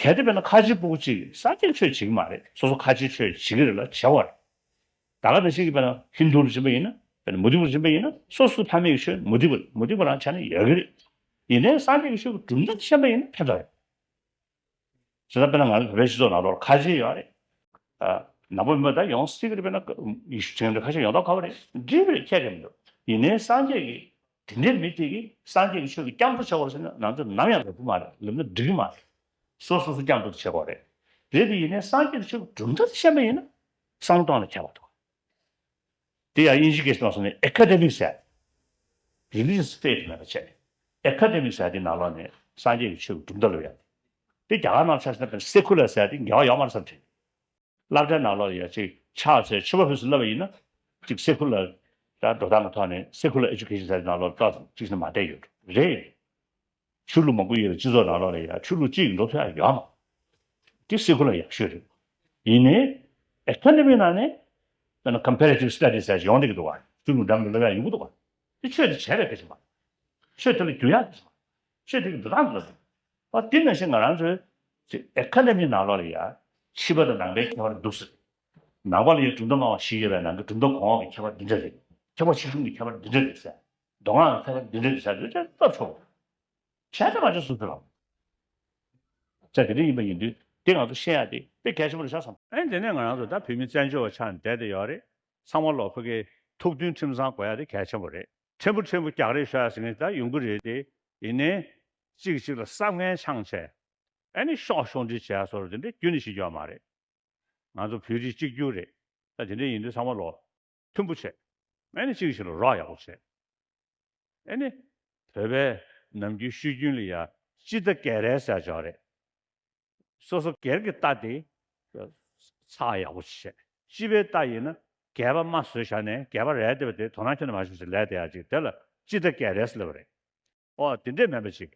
གལ་ཏེ་དཔེར་ན་ཁ་ཆེ་སྤུ་གུ་གཅིག་གིས་སངས་རྒྱས་ཀྱི་ཆོས་བྱེད་ཀྱི་མ་རེད། སོ་སོ་ཁ་ཆེའི་ཆོས་བྱེད་ཀྱི་རེད་ལ་བྱེད་དགོས་རེད། ད་ག་ནང་བཞིན་གྱི་དཔེར་ན་ཧིན་དུ་ལ་ཕྱིན་པ་ཡིན་ན། དཔེར་ན་མུ་སྟེགས་པ་ལ་ཕྱིན་པ་ཡིན་ན་སོ་སོའི་ཕ་མེས་ཀྱི་ཆོས་མུ་སྟེགས་པ་མུ་སྟེགས་པ་རང་ཆ་ནས་ཡོད་ཀྱི་རེད། ཡིན་ནའི་སངས་རྒྱས་ཀྱི་ཆོས་ཀྱི་གྲུབ་མཐའ་ཤེས་པ་ཡིན་ན་ཕན་ཐོགས་ཡོད། བྱས་ཙང་དཔེར་ན་ང་ཚོ་བོད་པའི་སྤྱི་ཚོགས་ནང་ལོགས་ལ་ཁ་ཆེ་ཡོད་རེད། ཨ་ནག་པོ་མི་ད་ཡོང་སྲིད་ཀྱི་རེད། དཔེར་ན་ཡེ་ཤུ་བྱེད་མཁན་ཁ་ཤས་ཡོང་མདོག་ཁ་པོ་རེད། འགྲིག་པ་རེད། ཁྱད་ཀྱང་མི་འདུག་ཡིན་ནའི་སངས་རྒྱས་ཀྱི་དེ་འདྲའི་མི་དེ་གིས་སངས་རྒྱས་ཀྱི་ཆོས་ཀྱི་སྐྱབས་འགྲོ་བྱེད་དགོས་ཟེར་ན་ང་ཚོ་ནམ་ཡང་ལབ་ཀྱི་མ་རེད། ལབ་ན་འགྲིག་གི་མ་རེད། སོ་སོ་སོ་སྐྱབས་འགྲོ་བྱེད་དགོས་རེད། རེད་དེ་ཡིན་ནའི་སངས་རྒྱས་ཀྱི་ཆོས་ཀྱི་གྲུབ་མཐའ་དེ་ཤེས་པ་ཡིན་ན་བསམ་བློ་གཏོང་ལ་ཁྱད་པར་འདུག་དེ་ཡང་དབྱིན་ཇི་སྐད་ཐོག་སོང་ནས་ཨེ་ཀ་ཌེ་མིག་ཟེར། རི་ལི་ཇི་ཡས་ཕེ་ཐི་མེད་པ་བྱས། ཨེ་ཀ་ཌེ་མིག་ཟེར་དེ་ནང་ལོགས་ནས་སངས་རྒྱས་ཀྱི་ཆོས་ཀྱི་གྲུབ་མཐའ་ལབ་ཡ། དེ་རྒྱ་གར་ནང་ཆ་བཞག་ན་སེ་ཁུ་ལར་ཟེར་དེ་འགལ་བ་ཡོད་མ་རེད་བསམ་དྲན། སློབ་གྲྭའི་ནང་ལོགས་ལ་ཡ་གཅིག་ཕྱག་འཚལ་མཆོད་པ་ཕུལ་ཟེར་ལབ་པ་ཡིན་ན། གཅིག་སེ་ཁུ་ལར་ད་འགྲོ་སྟངས་ཀྱི་ཐོག་ནས་སེ་ཁུ་ལར་ཨེ་ཇུ་ཀེ་ཤན་ཟེར་དེ་ནང་ལོགས་ཏོག་ཙམ་གཅིག་ནས་མ་བསྡད་ཡོད་རེད། ཆོས་ལུགས་མང་པོ་ཡོད་པའི་སྤྱི་ཚོགས་ནང་ལོགས་ལ་ཡང་ཆོས་ལུགས་གཅིག་གིས་འགྲོ་ཐུབ་ཡ་ཡོད་མ་རེད། དེ་སེ་ཁུ་ལར་ཡག་ཤོས་རེད། ཡིན་ནའི་ཨེ་ཀ་ཌེ་མི་ནང་ནས་དཔེར་ན་ཀམ་པེ་རེ་ཊིབ་སི་ཊ་ཌི་ཟེར་ཡོང་བསྡད་ཀྱི་འདུག་བ། ཆོས་ལུགས་འདྲ་མིན་སློབ་ཡ་ཡོང་གི་འདུག་བ། དེ་ཆོས་དེ་བྱས་པའི་སྐད་ཆ་མ་རེད། ཆོས་དེ་ལ་འགྱུར་ཡག་སྐད་ཆ་མ་རེད། ཆོས་དེ་གི་འགྲོ་སྟངས་འདི་ལ་རེད། ཨ་དེ་ནང་བཞིན་ང་རང་ཚོའི་ཨེ་ཀ་ཌེ་མི་ནང་ལོགས་ལ་ཡ་ཕྱི་པ་དང་ནང་པའི་ཁྱད་པར་འདུག་ཟེར། ནང་པ་ལ་ཡ་གྲུབ་མཐའ་སྨྲ་བ་བཞི་ཡོད་པའི་ནང་གི་གྲུབ་མཐའ་གོང་འོག་གི་ཁྱད་པར་འདི་འདྲ་རེད། ཁྱད་པར་ཆེ་ཆུང་གི་ཁྱད་པར་འདི་འདྲ་རེད་ཟེར། མདོ་སྔགས་ཀྱི་ཁྱད་པར་འདི་འདྲ་རེད་ཟེར་དུས་ཚོད་སྟབས་ཆོག་བྱས་ཙང་ང་ཚོས་སུ་ཕེབས་པ། ཅག་དེ་འདྲ་ཡིན་པ་ཡིན་དུས་དེ་ང་ཚོ་ཤེས་ཡ་དེ་དཔེ་གལ་ཆེན་པོ་རེད་ཤག་བསམ། ཨ་ནི་དེ་ནས་ང་རང་ཚོ་ད་བོད་མི་བཙན་བྱོལ་བ་ཆགས་ནས་བསྡད་དེ་ཡོད་རེད། ཚང་མ་ལོ་ཕ་གིའི་ཐུགས་མཐུན་ཁྲིམས་གཙང་དགོས་ཡ་དེ་གལ་ཆེན་པོ་རེད། ཕྲན་བུ་ཕྲན་བུ་རྒྱག་རེས་ཤོར་ཡ་ཟེར་མཁན་ད་ཡོང་གི་རེད་དེ། ཡིན་ནའི་གཅིག་གིས་གཅིག་ལ་བསམ་ངན་འཆང་བྱས། ཨ་ནི་ཤོག་ཤོག་འདྲི་བྱས་སོར་དེ་འདྲ་རྒྱུན་ནས་ཤེས་ཀྱི་ཡོད་མ་རེད། ང་ཚོ་བོད་རིགས་གཅིག་གྱུར་རེད། ད་དེ་འདྲ་ཡིན་དུས་ཚང་མ་ལོ་མཐུན་པོ་བྱས། ཨ་ནི་གཅིག་གིས་གཅིག་ལ་རོགས་ཡག་པོ་བྱས། ཨ་ནི་བོད་པའི་ནམ་རྒྱུན་ཤོད་རྒྱུན་ལ་ཡ་སྤྱི་ཟླ་བརྒྱད་རེད་ཟེར་ཅིག་ཡོད་རེད། སོ་སོ་སྒེར་གྱི་རྟ་དེ་ཚགས་ཡག་པོ་བྱས། སྤྱི་པའི་རྟ་ཡིན་ན་སྒེར་པ་མ་བཟོས་བཞག་ནས་སྒེར་པ་རེད་བསྡད་པ་དེ་དོ་སྣང་ཁྱོན་ནས་མ་བྱུང་ཟེར་ལབ་བསྡད་ཡ་ཅིག་དེ་ལ་སྤྱི་ཟླ་བརྒྱད་རེད་ཟེར་ལབ་པ་རེད། ཨོ་དེ་འདྲས་མིན་པ་ཅིག་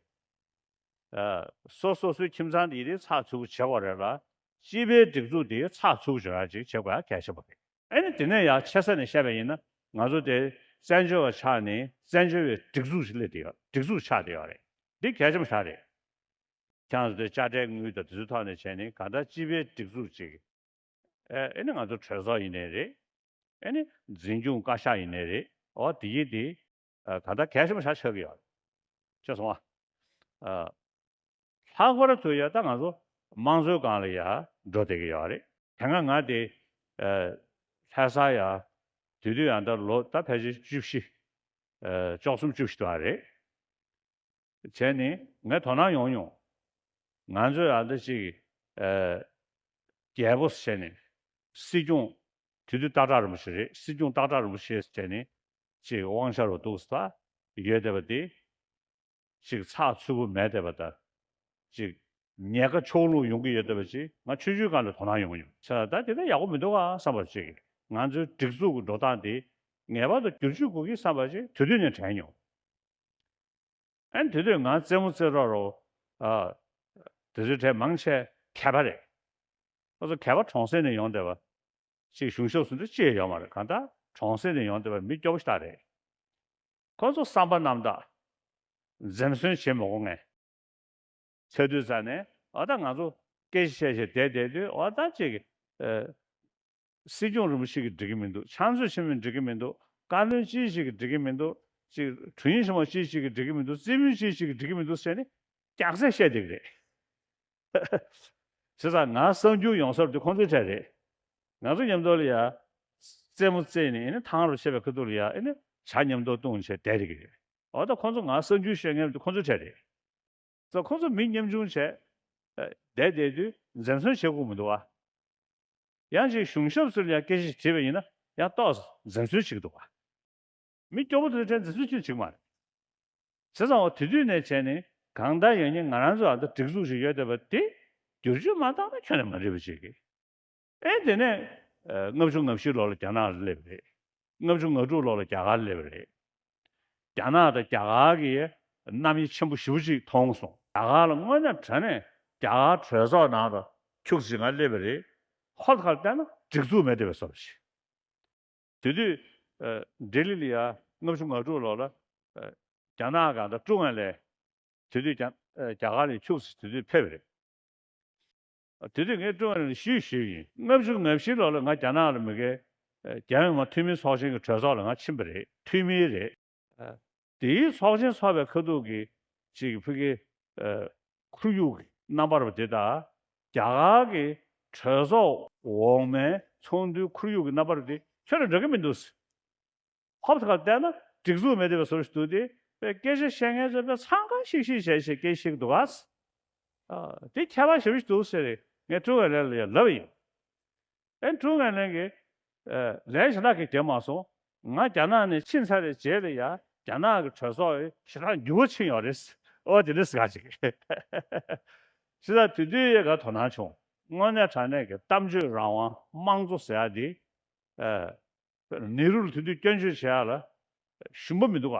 ཨ་སོ་སོ་སོའི་ཁྱིམ་ཚང་དེ་ཡི་རིགས་ཚགས་ཚུད་པོ་བྱེད་དགོས་རེད་ལ། སྤྱི་པའི་སྒྲིག་འཛུགས་དེ་ཚགས་ཚུད་པོ་བྱེད་ཡ་ཅིག་བྱེད་དགོས་ཡ་གལ་ཆེན་པོ་རེད། ཨ་ནི་དེ་ནས་ཡང་ཆེ་ས་ནས་བཤད་པ་ཡིན་ན་ང་ཚོ་དེ་བཙན་བྱོལ་བ་ཆགས་ནས་བཙན་བྱོལ་བའི་སྒྲིག་འཛུགས་ཤིག་སླེབས་བསྡད་ཡོད། སྒྲིག་འཛུགས་ཆགས་བསྡད་ཡོད་རེད། འདི་གལ་ཆེན་པོ་ཞེ་དྲག་རེད། ཁྱེད་རང་ཚོ་དེ་དཔྱ་ཁྲལ་དངུལ་དང་དེ་ཚོའི་ཐོག་ནས་བྱས་ནས་གང་ལྟར་སྤྱི་པའི་སྒྲིག་འཛུགས་ཅིག་ཨེ་ཨེ་ནི་ང་ཚོ་གྲོས་ཚོགས་ཡིན་ནའི་རེད། ཨེ་ནི་འཛིན་སྐྱོང་བཀའ་ཤག་ཡིན་ནའི་རེད། འོ་དེ་ཡིན་དེ་ཨ་གང་ལྟར་གལ་ཆེན་པོ་ཞེ་དྲག་ཆགས་ཀྱི་ཡོད་རེད། ཤེས་སོང་ཨ། ཨ་ལྷག་པར་དུ་ཡ་ད་ང་ཚོ་དམངས་གཙོའི་སྒང་ལ་ཡ་འགྲོ་བསྡད་ཀྱི་ཡོད་རེད། དེ་སྔ་ང་དེ་ཨ་ལྷ་ས་ཡ་དེ་དུས་ཡང་ད་ལོ་ད་ཕལ་ཆེར་བཅུ་བཞི་ཨ་བཅུ་གསུམ་བཅུ་བཞི་དུ་ཨ་རེད། བྱས་ནས་ངས་དོ་སྣང་ཡོང་མྱོང་། ང་ཚོས་ཨ་འདི་ཅིག་ཨ་རྒྱལ་པོ་བྱས་ནས་སྲིད་སྐྱོང་། དེ་དུས་སྟག་བྲག་རིན་པོ་ཆེ་རེད། སྲིད་སྐྱོང་སྟག་བྲག་རིན་པོ་ཆེ་བྱས་ནས་ ཅིག་དབང་ཆ་རུ་འདུག་ས་ཡོད་བསྡད་པ་དེ། ཅིག་ཚགས་ཚུད་པོ་མེད་བསྡད་པ་དང་། ཅིག་ཉེན་ཁ་ཕྱོགས་ལྷུང་ཡོང་གི་ཡོད་བསྡད་པ་ཅིག་ང་ཆུང་ཆུང་སྒང་ལ་དོ་སྣང་ཡོང་གི་ཡོད། བྱས་ཙང་ད་དེ་འདྲ་ཡག་པོ་མི་འདུག་ག་བསམ་པ་ཅིག་ང་ཚོའི་སྒྲིག་འཛུགས་ཀྱི་འགྲོ་སྟངས་དེ་ངེས་པར་དུ་བསྒྱུར་བཅོས་དགོས་ཀྱི་བསམ་པ་ཅིག་དེ་དུས་ནས་དྲན་མྱོང་། ཨ་ནི་དེ་དུས་ང་རྩེད་མོ་རྩེ་རོགས་རོ། ཨ། དེ་ཚོའི་གྲས་མང་ཆེ་གད་པ་རེད། ཁོ་ཚོ་གད་པ་གྲོང་གསེབ་ནས་ཡོང་བསྡད་པ། ཅིག་གཞུང་ཞབས་སུ་འདི་ཅི་ཡང་ཡོད་མ་རེད། གང་ལྟར་གྲོང་གསེབ་ནས་ཡོང་བསྡད་པ་མི་སྐྱོ་པོ་ཞིག་རེད། ཁོ་ཚོ་བསམ་པ་རྣམ་དག་འཛེམ་ཟོན་བྱེད་མི་དགོས་ངས། ཚེ་དུས་ཙ་ནས་ཨ་ད་ང་ཚོ་སྐད་ཆ་བཤད་བཤད་བསྡད་བསྡད་དུས་ཨ་ད་ཅིག་ཨ། སྲིད་སྐྱོང་རིན་པོ་ཆེ་གིས་འགྲིག་གི་མི་འདུག་ཕྱག་མཛོད་ཆེན་མོས་འགྲིག་གི་མི་འདུག་བཀའ་བློན་ཅི་ཞིག་གིས་འགྲིག་གི་མི་འདུག་ཅིག་དྲུང་ཡིག་ཆེན་མོ་ཅི་ཞིག་གིས་འགྲིག་གི་མི་འདུག་རྩིས་དཔོན་ཅི་ཞིག་གིས་འགྲིག་གི་མི་འདུག་ཟེར་ནས་རྒྱག་ཚད་བཤད་བསྡད་ཀྱི་རེད། བྱས་ཙང་ང་གསར་འགྱུར་ཡོང་ས་དེ་ཁོང་ཚོའི་གྲས་རེད། ང་ཚོ་མཉམ་དུ་ལ་ཡ། རྩེད་མོ་རྩེས་ནས་ཨེ་ནི་ཐང་རུ་ཆད་པའི་ཁ་ཐུག་ལ་ཡ་ཨེ་ནི་ཇ་མཉམ་དུ་བཏུང་བྱས་བསྡད་བསྡད་ཀྱི་རེད། འོ་ད་ཁོང་ཚོ་ང་གསར་འགྱུར་བཤད་མཁན་དེ་ཁོང་ཚོའི་གྲས་རེད། ཙང་ཁོང་ཚོ་མི་ཉམ་ཆུང་བྱས། ཨ། བསྡད་བསྡད་དུས་འཛེམ་ཟོན་བྱེད་དགོས་མི་འདུག་ཨ། ཡང་ཅིག་གཞུང་ཞབས་ཚོ་ལ་ཡང་སྐད་ཆ་དྲིས་པ་ཡིན་ན་ཡང་ཏོག་ཙམ་འཛེམ་ཟོན་བྱེད་ཀྱི་འདུག་ཨ། མི་སྐྱོ་པོ་དེ་ཚོའི་གྲས་འཛེམ་ཟོན་ཅི་བྱེད་ཀྱི་མ་རེད། བྱས་ཙང་འོ་དེ་དུས་ནས་བྱས་ནས་གང་ལྟར་ཡང་ནི་ང་རང་ཚོ་ཨ་ད་སྒྲིག་འཛུགས་ཤིག་ཡོད་བསྡད་པ་དེ་བསྒྱུར་བཅོས་མ་བཏང་ན་ཁྱོན་ནས་མ་འགྲིག་པ་ཅིག་གི། ཨེ་དེ་ནས་ཨ། ལྔ་བཅུ་ང་བཞི་ལོ་ལ་རྒྱ་ནག་ལ་སླེབས་པ་རེད། ལྔ་བཅུ་ང་དྲུག་ལོ་ལ་རྒྱ་གར་སླེབས་པ་རེད། རྒྱ་ནག་དང་རྒྱ་གར་གྱི་རྣམ་དབྱེ་ཆེན་པོ་ཞེ་པོ་ཅིག་མཐོང་སོང་། རྒྱ་གར་ལ་དངོས་གནས་དྲང་གནས་རྒྱ་གར་གྲོས་ཚོགས་ནང་དུ་ཁྱུག་ཙམ་ང་སླེབས་པ་རེད། ཧོབ་ཁ་ལ་བལྟས་ན་སྒྲིག་འཛུགས་མེད་བསྡད་པའི་བཟོ་འདྲ་ཞིག་དེ་དུས་ཨ། ལྡི་ལི་ལ་ཡ་ལྔ་བཅུ་ང་དྲུག་ལོ་ལ་ཨ། རྒྱ་ནག་གང་ལྟར་ཀྲུང་ཨེ་ལེན། དེ་དུས་རྒྱ་ཨ། རྒྱ་གར་ནས་ཁྱུག་ཙམ་དེ་དུས་ཕེབས་པ་རེད། དེ་དུས་ངས་ཀྲུང་ཨེ་ལ་ཞུས་ཞུས་ཡིན། ལྔ་བཅུ་ང་བཞི་ལོ་ལ་ང་རྒྱ་ནག་ལ་མི་དགེ་རྒྱལ་ཡོངས་མི་དམངས་འཐུས་མི་ཚོགས་ཆེན་གྱི་གྲོས་ཚོགས་ལ་ང་ཕྱིན་པ་རེད། འཐུས་མི་རེད། དེའི་ཚོགས་ཆེན་ཚོགས་པའི་ཁ་ཐུག་གི་ཅིག་ཕ་གི་ཁོར་ཡུག་གི་རྣམ་པ་རུ་དེ་དང་རྒྱ་གར་གྱི་གྲོས་ཚོགས་འོག་མའི་ཚོགས་འདུའི་ཁོར་ཡུག་གི་རྣམ་པ་རུ་དེ་ཁྱོན་ནས་འདྲ་གི་མི་འདུག་ཧོབ་ཁ་ལ་བལྟས་ན་སྒྲིག་འཛུགས་མེད་བསྡད་པའི་བཟོ་འདྲ་ཞིག་འདུག་སྟེ། དཔེ་སྐད་ཆ་བཤད་མཁན་ཚོས་དཔེ་འཚང་ཁ་ཤིག་ཤིག་བྱས་བྱས་སྐད་ཆ་བཤད་ཀྱི་འདུག་ག་ཨ། དེ་ཁྱད་པར་ཞེ་པོ་ཞིག་འདུག་ཟེར་ངས་ཀྲུང་ཨེ་ལེན་ལ་ཡང་ལབ་ཡིན། ཨེ་ཀྲུང་ཨེ་ལེན་གྱིས་ཨ། ལན་ཞེ་དྲག་གི་བརྒྱབ་མ་སོང་། ང་རྒྱ་ནག་ནས་ཕྱིན་ཚར་བའི་རྗེས་ལ་ཡང་རྒྱ་ནག་གི་གྲོས་ཚོགས་ཞེ་དྲག་འགྱུར་བ་ཕྱིན་ཡོད་རེད། ཨོ་དེ་འདྲ་ཟེར་ག་ཅིག་ཞེ་དྲག་དེ་དུས་ཡས་ག་དོ་སྣང་བྱུང་། དངོས་གནས་དྲང་གནས་ཀྱི་གཏམ་བརྗོད་རང་དབང་དམངས་གཙོ་ཟེར་ཡ་དེ། ཨ། ནེ་རུ་ལ་དེ་དུས་སྐྱོན་བརྗོད་བྱེད་ཡ་ལ་ཞུམ་པ་མི་འདུག་ག་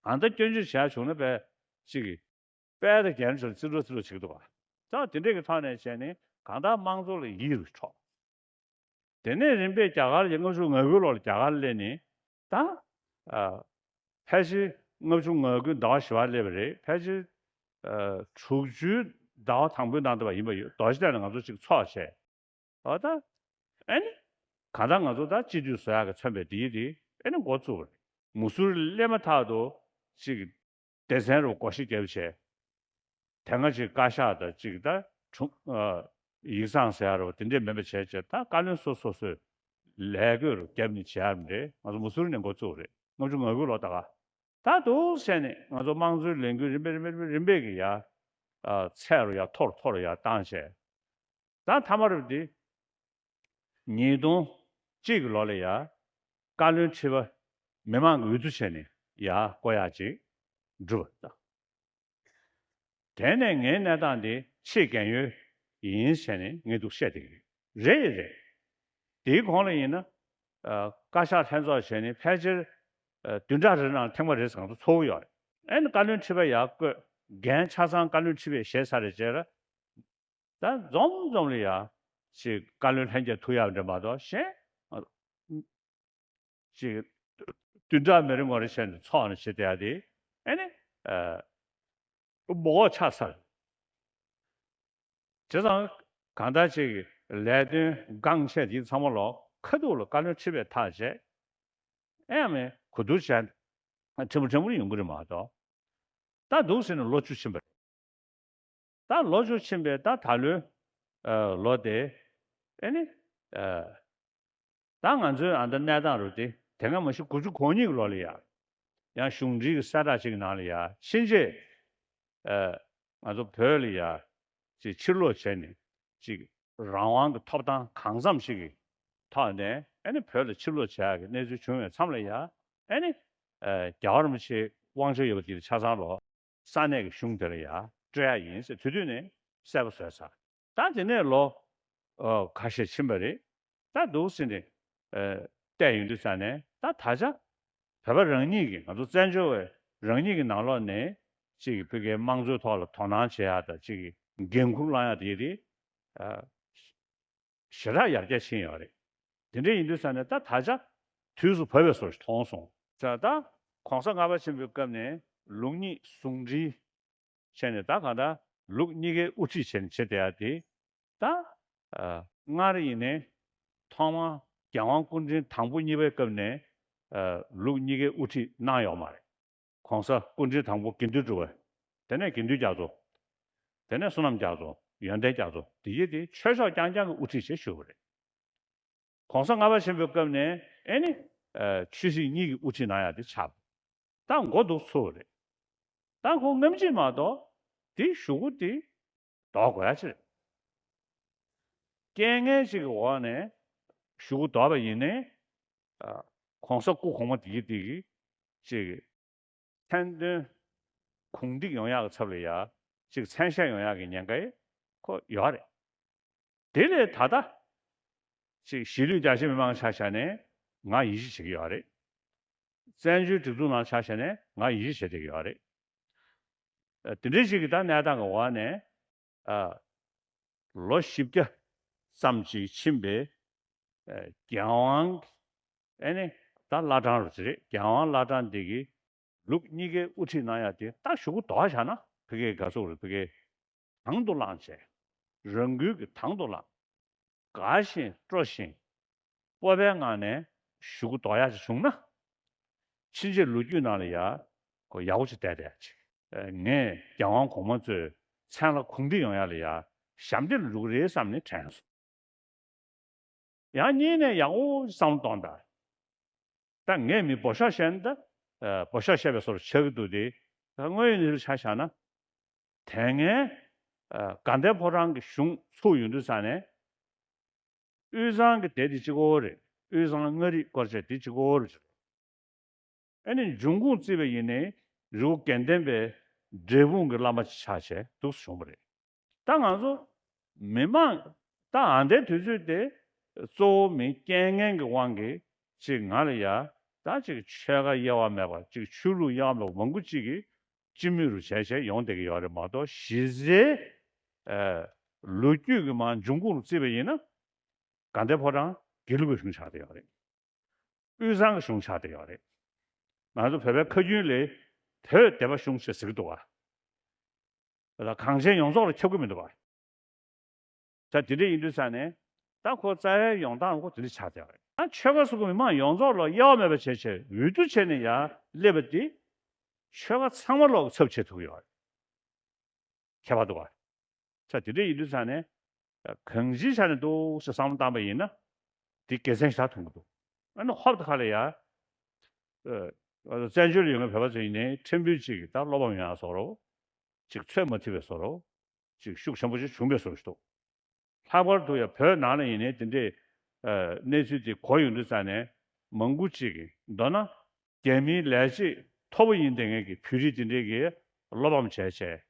ཨ་ད་སྐྱོན་བརྗོད་བྱེད་ཡ་བྱུང་ན་དཔེ་ཅིག་གི་དཔལ་དང་རྒྱན་ཆོར་རྩིས་འགྲོ་རྩིས་འགྲོ་བྱེད་ཀྱི་འདུག་ག་ད་དེ་འདྲས་ཀྱི་ཐོག་ནས་བྱས་ནས་གང་ལྟར་དམངས་གཙོ་ལ་ཡིད་རུ་འཕྲོག་དེ་ནས་རིམ་པས་རྒྱ་གར་ལ་ལྔ་བཅུ་ང་དགུ་ལོ་ལ་རྒྱ་གར་སླེབས་ནས་ད། ཨ། ཕལ་ཆེར་ལྔ་བཅུ་ང་དགུ་ཟླ་བ་བཞི་པར་སླེབས་པ་རེད། ཕལ་ཆེར། ཨ། དྲུག་ཅུའི་ཟླ་བ་དང་པོའི་ནང་དུ་བ་ཡིན་པ་ཡོད། རྡོ་རྗེ་གདན་ལ་ང་ཚོ་གཅིག་ཚོགས་བྱས། འོ་ད། ཨེ་ནི། གང་ལྟར་ང་ཚོ་ད་སྤྱི་འཐུས་བཟོ་ཡག་གི་མཚོན་པའི་དེའི་དེ་ཨེ་ནི་འགོ་བཙུགས་པ་རེད། མུ་སུར་སླེབས་མ་ཐག་ཏུ་ཅིག་སྡེ་ཚན་རུ་བགོ་བཤའ་བརྒྱབ་བྱས། དེ་སྔ་ཅིག་བཀའ་ཤག་དང་ཅིག་ད་དྲུང་ཨ། ཡིག་ཚང་ཟེར་ཡ་རུ་དེ་འདྲས་མེད་པ་བྱས་བྱས་ད་བཀའ་བློན་སོ་སོ་སོས་ལས་བགོས་རུ་བརྒྱབ་ནས་བྱས་ཡ་རེད། ང་ཚོ་མུ་སུར་ནས་འགོ་བཙུགས་པ་རེད། ལྔ་བཅུ་ང་དགུ་ལོ་ད་ག་ད་འདུག་བྱས་ནས་ང་ཚོ་དམངས་གཙོའི་ལས་འགུལ་རིམ་པས་རིམ་པས་རིམ་པས་རིམ་པས་ཀྱི་ཡ། ཨ། ཚད་རུ་ཡ་མཐོ་རུ་མཐོ་རུ་ཡ་བཏང་བྱས། ད་མཐའ་མ་རུ་འདི། ཉིས་སྟོང་གཅིག་གི་ལོ་ལ་ཡ། བཀའ་བློན་ཁྲི་པ་མི་མང་གི་འོས་བསྡུ་བྱས་ནས་ཡ་བསྐོ་ཡག་ཅིག་བསྒྲུབས་པ་དང་། དེ་ནས་ངའི་གནས་སྟངས་འདི་ཆེས་རྒན་ཡོལ་ཡིན་བྱས་ནས་ངས་འདུག་བཤད་བསྡད་ཀྱི་རེད། རེད་ཡིན་རེད། དེའི་གོང་ལ་ཡིན་ན། ཨ། བཀའ་ཤག་ལྷན་ཚོགས་བྱས་ནས་ཕལ་ཆེར། ཨ། བདུན་ཕྲག་རེ་ནང་ཐེངས་མ་རེ་ཟིག་ང་ཚོ་ཚོགས་ཀྱི་ཡོད་རེད། ཨེ་ནི་བཀའ་བློན་ཁྲི་པ་ཡར་བསྐོས། འགན་ཆ་ཚང་བཀའ་བློན་ཁྲི་པས་བཞེས་ཚར་རེ་བྱས་ལ། ད་འཛོམས་འཛོམས་ལ་ཡ། ཅིག་བཀའ་བློན་ལྷན་རྒྱས་ཐུག་ཡག་འདྲ་མ་གཏོགས་གཞན། ཅིག་བདུན་ཕྲག་མི་རིང་བ་རེ་བྱས་ནས་ཚོགས་ནས་བྱེད་བསྡད་ཡ་དེ་ཨེ་ནི། ཨ། མགོ་སྐོར་ཆགས་ཚར། བྱས་ཙང་གང་ལྟར་ཅིག་ལས་དོན་འགངས་ཆེ་དེ་ཚང་མ་ལོག་ཁ་ཐུག་ལ་བཀའ་བློན་ཁྲི་པས་ཐག་བཅད། ཨེ་མས་གོ་བསྡུར་བྱས། ཕྲན་བུ་ཕྲན་བུ་ཡོང་གི་རེད་མ་གཏོགས། ད་འདུག་ཟེར་ནས་ལོ་བཅུ་ཕྱིན་པ་རེད། ད་ལོ་བཅུ་ཕྱིན་པའི་ད་ད་ལོའི། ཨ། ལོ་དེ། ཨེ་ནི། ཨ། ད་ང་ཚོའི་ཨ་ད་གནས་སྟངས་རུ་དེ་དེ་སྔ་མ་གཞི་དགུ་བཅུ་གོ་གཉིས་ཀྱི་ལོ་ལ་ཡ། ཡང་གཞུང་འབྲེལ་གྱི་གསལ་བསྒྲགས་ཅིག་གི་ནང་ལ་ཡ་ཕྱིན་ཆད། ཨ། ང་ཚོ་བོད་ལ་ཡ། ཅིག་ཕྱིར་ལོག་བྱས་ནས་ཅིག་རང་དབང་གི་ཐོབ་ཐང་གང་འཚམ་ཞིག་གི་ཐོག་ནས་ཨ་ནི་བོད་ལ་ཕྱིར་ལོག་བྱ་ཡག་གི་གནས་ཚུལ་བྱུང་བའི་མཚམས་ལ་ཡ། ཨེ་ནི། ཨ། རྒྱལ་བ་རིན་པོ་ཆེ་དབང་ཆ་ཡོད་པ་དེ་ཆ་ཚང་ལོ། ས་གནས་ཀྱི་གཞུང་དེ་ལ་ཡ་སྤྲོད་ཡ་ཡིན་ཟེར་དེ་དུས་ནས་གསལ་པོ་བཟོས་ཚར། ད་དེ་ནས་ལོ། ཨ། ཁ་ཤས་ཕྱིན་པ་རེད། ད་འདུག་ཟེར་ནས། ཨ། བལྟས་ཡོང་དུས་ཙ་ནས་ད་ད་ཆ་བོད་པ་རང་ཉིད་ཀྱི་ང་ཚོ་བཙན་བྱོལ་བའི་རང་ཉིད་ཀྱི་ནང་ལོགས་ནས་ཅིག་ཕ་གིའི་དམངས་གཙོའི་ཐོག་ལ་དོ་སྣང་བྱེད་ཡ་དང་། ཅིག་གི་འགན་འཁུར་བླང་ཡ་དེ་དེ། ཨ། ཞེ་དྲག་ཡར་རྒྱས་ཕྱིན་ཡོད་རེད། དེ་འདྲ་ཡིན་དུས་ཙ་ནས་ད་ད་ཆ་དུས་སུ་བབས་པའི་བཟོ་ཞིག་མཐོང་སོང་། ད་ད་གོང་ས་ལྔ་པ་ཆེན་པོའི་སྐབས་ནས་ལུགས་གཉིས་ཟུང་འབྲེལ་བྱས་ནས། ད་གང་ལྟར་ལུགས་གཉིས་ཀའི་དབུ་ཁྲིད་བྱས་ནས་བྱེད་བསྡད་ཡ་དེ། ད། ཨ། སྔར་ཡིན་ནའི་ཐོག་མར་རྒྱལ་དབང་སྐུ་ཕྲེང་དང་པོ་གཉིས་པའི་སྐབས་ནས། ཨ། ལུགས་གཉིས་ཀའི་དབུ་ཁྲིད་གནང་ཡོད་མ་རེད། གོང་ས་སྐུ་ཕྲེང་དང་པོ་དགེ་འདུན་གྲུབ་པ། དེ་ནས་དགེ་འདུན་རྒྱ་མཚོ། དེ་ནས་བསོད་ནམས་རྒྱ་མཚོ། ཡོན་ཏན་རྒྱ་མཚོ། དེ་ཡི་དེ་ཆོས་ཕྱོགས་རྐྱང་རྐྱང་གི་དབུ་ཁྲིད་བྱེད་ཞུས་པ་རེད། གོང་ས་ལྔ་པ་ཆེན་པོའི་སྐབས་ནས་ཨེ་ནི། ཨ། ཆོས་སྲིད་གཉིས་ཀྱི་དབུ་ཁྲིད་གནང་ཡ་དེ་ཆགས། ད་མགོ་འདུག་ཚུགས་པ་རེད། ད་ཁོ་སྔ་ཕྱི་མ་གཏོགས་དེ་གཞུག་གུ་དེ་ལྡོག་དགོས་ཡ་ཅི་རེད། རྐྱེན་ངན་ཅིག་གི་འོག་ནས་གཞུག་གུ་ལྡོག་པ་ཡིན་ནའི། ཨ། གོང་ས་སྐུ་གོང་མ་དེ་གི་དེ་གི་ཅིག་མཚན་དོན་གུང་འགྲིག་ཡོང་ཡག་གི་ཚབ་ལ་ཡ་ཅིག་མཚན་ཤས་ཡོང་ཡག་གི་ཉེན་ཁ་ཡི་ཁོ་ཡོད་རེད། དེ་ལས་ད་ལྟ་ཅིག་གཞིས་ལུས་རྒྱ་ཆེ་མི་མང་ཆ་བཞག་ནས་ང་ཡིད་ཆེས་བྱེད་ཀྱི་ཡོད་རེད། བཙན་བྱོལ་སྒྲིག་འཛུགས་ནང་ཆ་བཞག་ནས་ང་ཡིད་ཆེས་བྱེད་བསྡད་ཀྱི་ཡོད་རེད། ཨ། དེ་འདྲའི་ཞིག་གི་ད་གནས་སྟངས་ཀྱི་འོག་ནས། ཨ། ལོ་བཞི་བརྒྱ་ཙམ་ཅིག་ཕྱིན་པའི། ཨ། རྒྱལ་དབང་། ཨེ་ནི། ད་བླ་བྲང་རུ་ཅི་རེད། རྒྱལ་དབང་བླ་བྲང་འདི་གི་ལུགས་གཉིས་ཀའི་དབུ་ཁྲིད་གནང་ཡ་དེ་ད་གཞུག་གུ་ལྡོག་བཞག་ན། ཕ་གིའི་དགའ་ཚོར་རེད། ཕ་གིའི་དང་དུ་བླངས་བྱས། རང་འགུལ་གྱིས་དང་དུ་བླངས། དགའ་བཞིན་སྤྲོ་བཞིན་སྤོབས་པའི་ངང་ནས་གཞུག་གུ་ལྡོག་ཡག་ཅིག་བྱུང་ན། ཕྱིན་ཆད་ལོ་རྒྱུས་ནང་ལ་ཡ་ཁོ་ཡག་པོ་ཅིག་བསྡད་བསྡད་ཅིག་ཨ། ངས་རྒྱལ་དབང་གོང་མ་ཚོའི་མཚན་ལ་གུང་འགྲིག་ཡོང་ཡ་ལ་ཡ་ཞབས་འདེགས་ལ་འགྲོ་གི་རེད་བསམ་ནས་དྲན་སོང་། ཡང་གཉིས་ནས་ཡག་པོ་བསམ་བློ་གཏོང་དང་། ད་ངས་མི་འབོ་ཤོག་བཤད་ན་ད། ཨ། འབོ་ཤོག་བཤད་པའི་བཟོ་འདྲ་ཆགས་ཀྱི་འདུག་སྟེ། ད་དངོས་ཡོད་གནས་ཚུལ་ཆ་བཞག་ན། དེ་སྔའི། ཨ། དགའ་ལྡན་ཕོ་བྲང་གི་གཞུང་ཚུགས་ཡོང་དུས་ཙ་ནས། དབུས་གཙང་གི་སྡེ་དེ་གཅིག་པོ་རེད། དབུས་གཙང་མངའ་རིས་སྐོར་བྱས་དེ་གཅིག་པོ་རེད། ཨ་ནི་འབྱུང་ཁུངས་བརྩིས་པ་ཡིན་ནའི་རི་བོ་དགེ་ལྡན་པའི་འབྲས་སྤུངས་ཀྱི་བླ་མ་ཆགས་བྱས་འདུག་སེ་བྱུང་བ་རེད། ད་ང་ཚོ་མི་མང་ད་ཨ་ནི་དུས་ཚོད་དེ་གཙོ་བོ་མི་རྐྱེན་ངན་གྱི་དབང་གིས་ཅིག་ང་ལ་ཡ་ད་ཅིག་ཆོལ་ཁ་དབྱེ་བ་མེད་པ། ཅིག་ཆོས་ལུགས་དབྱེ་བ་མེད་པ། མང་པོ་ཅིག་གིས་སྤྱི་མོས་རུ་བྱས་བྱས་ཡོང་བསྡད་ཀྱི་ཡོད་རེད་མ་གཏོགས། གཞི་རྩའི། ཨ། ལོ་རྒྱུས་ཀྱི་མར་འབྱུང་ཁུངས་རུ་བརྩིས་པ་ཡིན་ན། དགའ་ལྡན་ཕོ་བྲང་དགེ་ལུགས་པའི་གཞུང་ཆགས་བསྡད་ཡོད་རེད། དབུས་གཙང་གི་གཞུང་ཆགས་བསྡད་ཡོད་རེད། ང་ཚོ་བོད་པའི་ཁ་རྒྱུན་ལས་བོད་སྡེ་པ་གཞུང་ཞེས་ཟེར་གྱི་འདུག་ག་ད་གངས་ཅན་ཡོངས་རྫོགས་ལ་ཁྱབ་ཀྱི་མི་འདུག་ག་ད་དེ་འདྲ་ཡིན་དུས་ཙ་ནས། ད་ཁོ་རྩ་བའི་ཡོང་སྟངས་ཁོ་དེ་འདྲ་ཆགས་བསྡད་ཡོད་རེད། ད་ཆོལ་ཁ་སོ་སོའི་མི་མང་ཡོངས་རྫོགས་ལ་དབྱེ་བ་མེད་པ་བྱས་བྱས་འོས་བསྡུ་བྱས་ནས་ཡར་སླེབས་པ་དེ། ཆོལ་ཁ་ཚང་མ་ལོག་གི་ཚབ་བྱེད་ཐུབ་ཀྱི་ཡོད་རེད། ཁྱད་པར་འདུག་ག་ད་དེ་འདྲ་ཡིན་དུས་ཙ་ནས། གང་ཅིའི་ཆ་ནས་འདུག་ཟེར་བསམ་བློ་བཏང་པ་ཡིན་ན། དེ་དགེ་མཚན་ཞེ་དྲག་མཐོང་གི་འདུག་ཨ་ནི་ཧོབ་ཏེ་ཁ་ལ་ཡ། ཨ། བཙན་བྱོལ་ལ་ཡོད་མཁན་བོད་པ་ཚོ་ཡིན་ནའི་ཕྲན་བུ་ཅིག་གིས་ད་བློ་ཕམ་ཡོང་ཡ་བཟོ་འདྲ། ཅིག་ཚོད་མ་ཐིག་པའི་བཟོ་འདྲ། ཅིག་ཤུགས་ཆེན་པོ་ཅིག་བྱུང་བའི་བཟོ་འདྲ་ཞིག་འདུག་ལྷག་པར་དུ་ཡང་བོད་ནང་ལ་ཡིན་ནའི་དེ་འདྲའི། ཨ། གནས་ཚུལ་དེ་གོ་ཡོང་དུས་ཙ་ནས། མང་པོ་ཅིག་གིས། མདོར་ན་རྒྱ་མིའི་ལས་བྱེད་མཐོ་པོ་ཡིན་བསྡད་མཁན་གྱི་བོད་རིགས་དེ་འདྲས་ཀྱིས་བློ་ཕམ་བྱས་བྱས།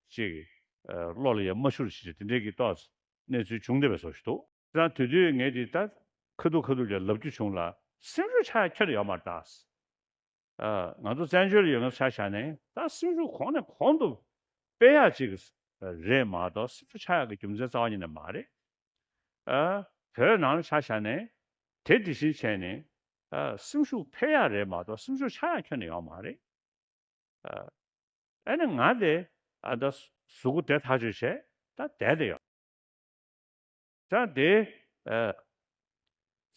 ཅིག་ཨ། བློ་ལ་ཡང་མ་ཆུད་ཅིག་དེ་འདྲས་ཀྱི་ཏོག་གནས་ཚུལ་བྱུང་བསྡད་པའི་བཟོ་ཞིག་འདུག་དེ་དུས་ངས་དེ་ལྟར་ཁ་ཐུག་ཁ་ཐུག་ལ་ལབ་རྒྱུ་བྱུང་ལ། སེམས་ཤུགས་ཆག་ཡ་ཁྱོན་ནས་ཡོད་མ་རེད་ད། ཨ། ང་ཚོ་བཙན་བྱོལ་ལ་ཡོད་མཁན་ཆ་བཞག་ནས་ད་སེམས་ཤུགས་གོང་ནས་གོང་དུ་སྤེལ་ཡག་ཅིག་རེད་མ་གཏོགས། སེམས་ཤུགས་ཆག་ཡག་གི་རྒྱུ་མཚན་རྩ་བ་ཉིད་ནས་མ་རེད། ཨ། བོད་ནང་ལ་ཆ་བཞག་ནས་དེ་དེ་བཞིན་བྱས་ནས། ཨ། སེམས་ཤུགས་འཕེལ་ཡག་རེད་མ་གཏོགས་སེམས་ཤུགས་ཆག་ཡག་ཁྱོན་ནས་ཡོད་མ་རེད། ཨ། ཨ་ནི་ང་དེ་ཨ་ད་གཟུགས་པོ་བདེ་ཐག་ཆོད་བྱས་ད་བསྡད་དེ་ཡོད། ད་དེ། ཨ།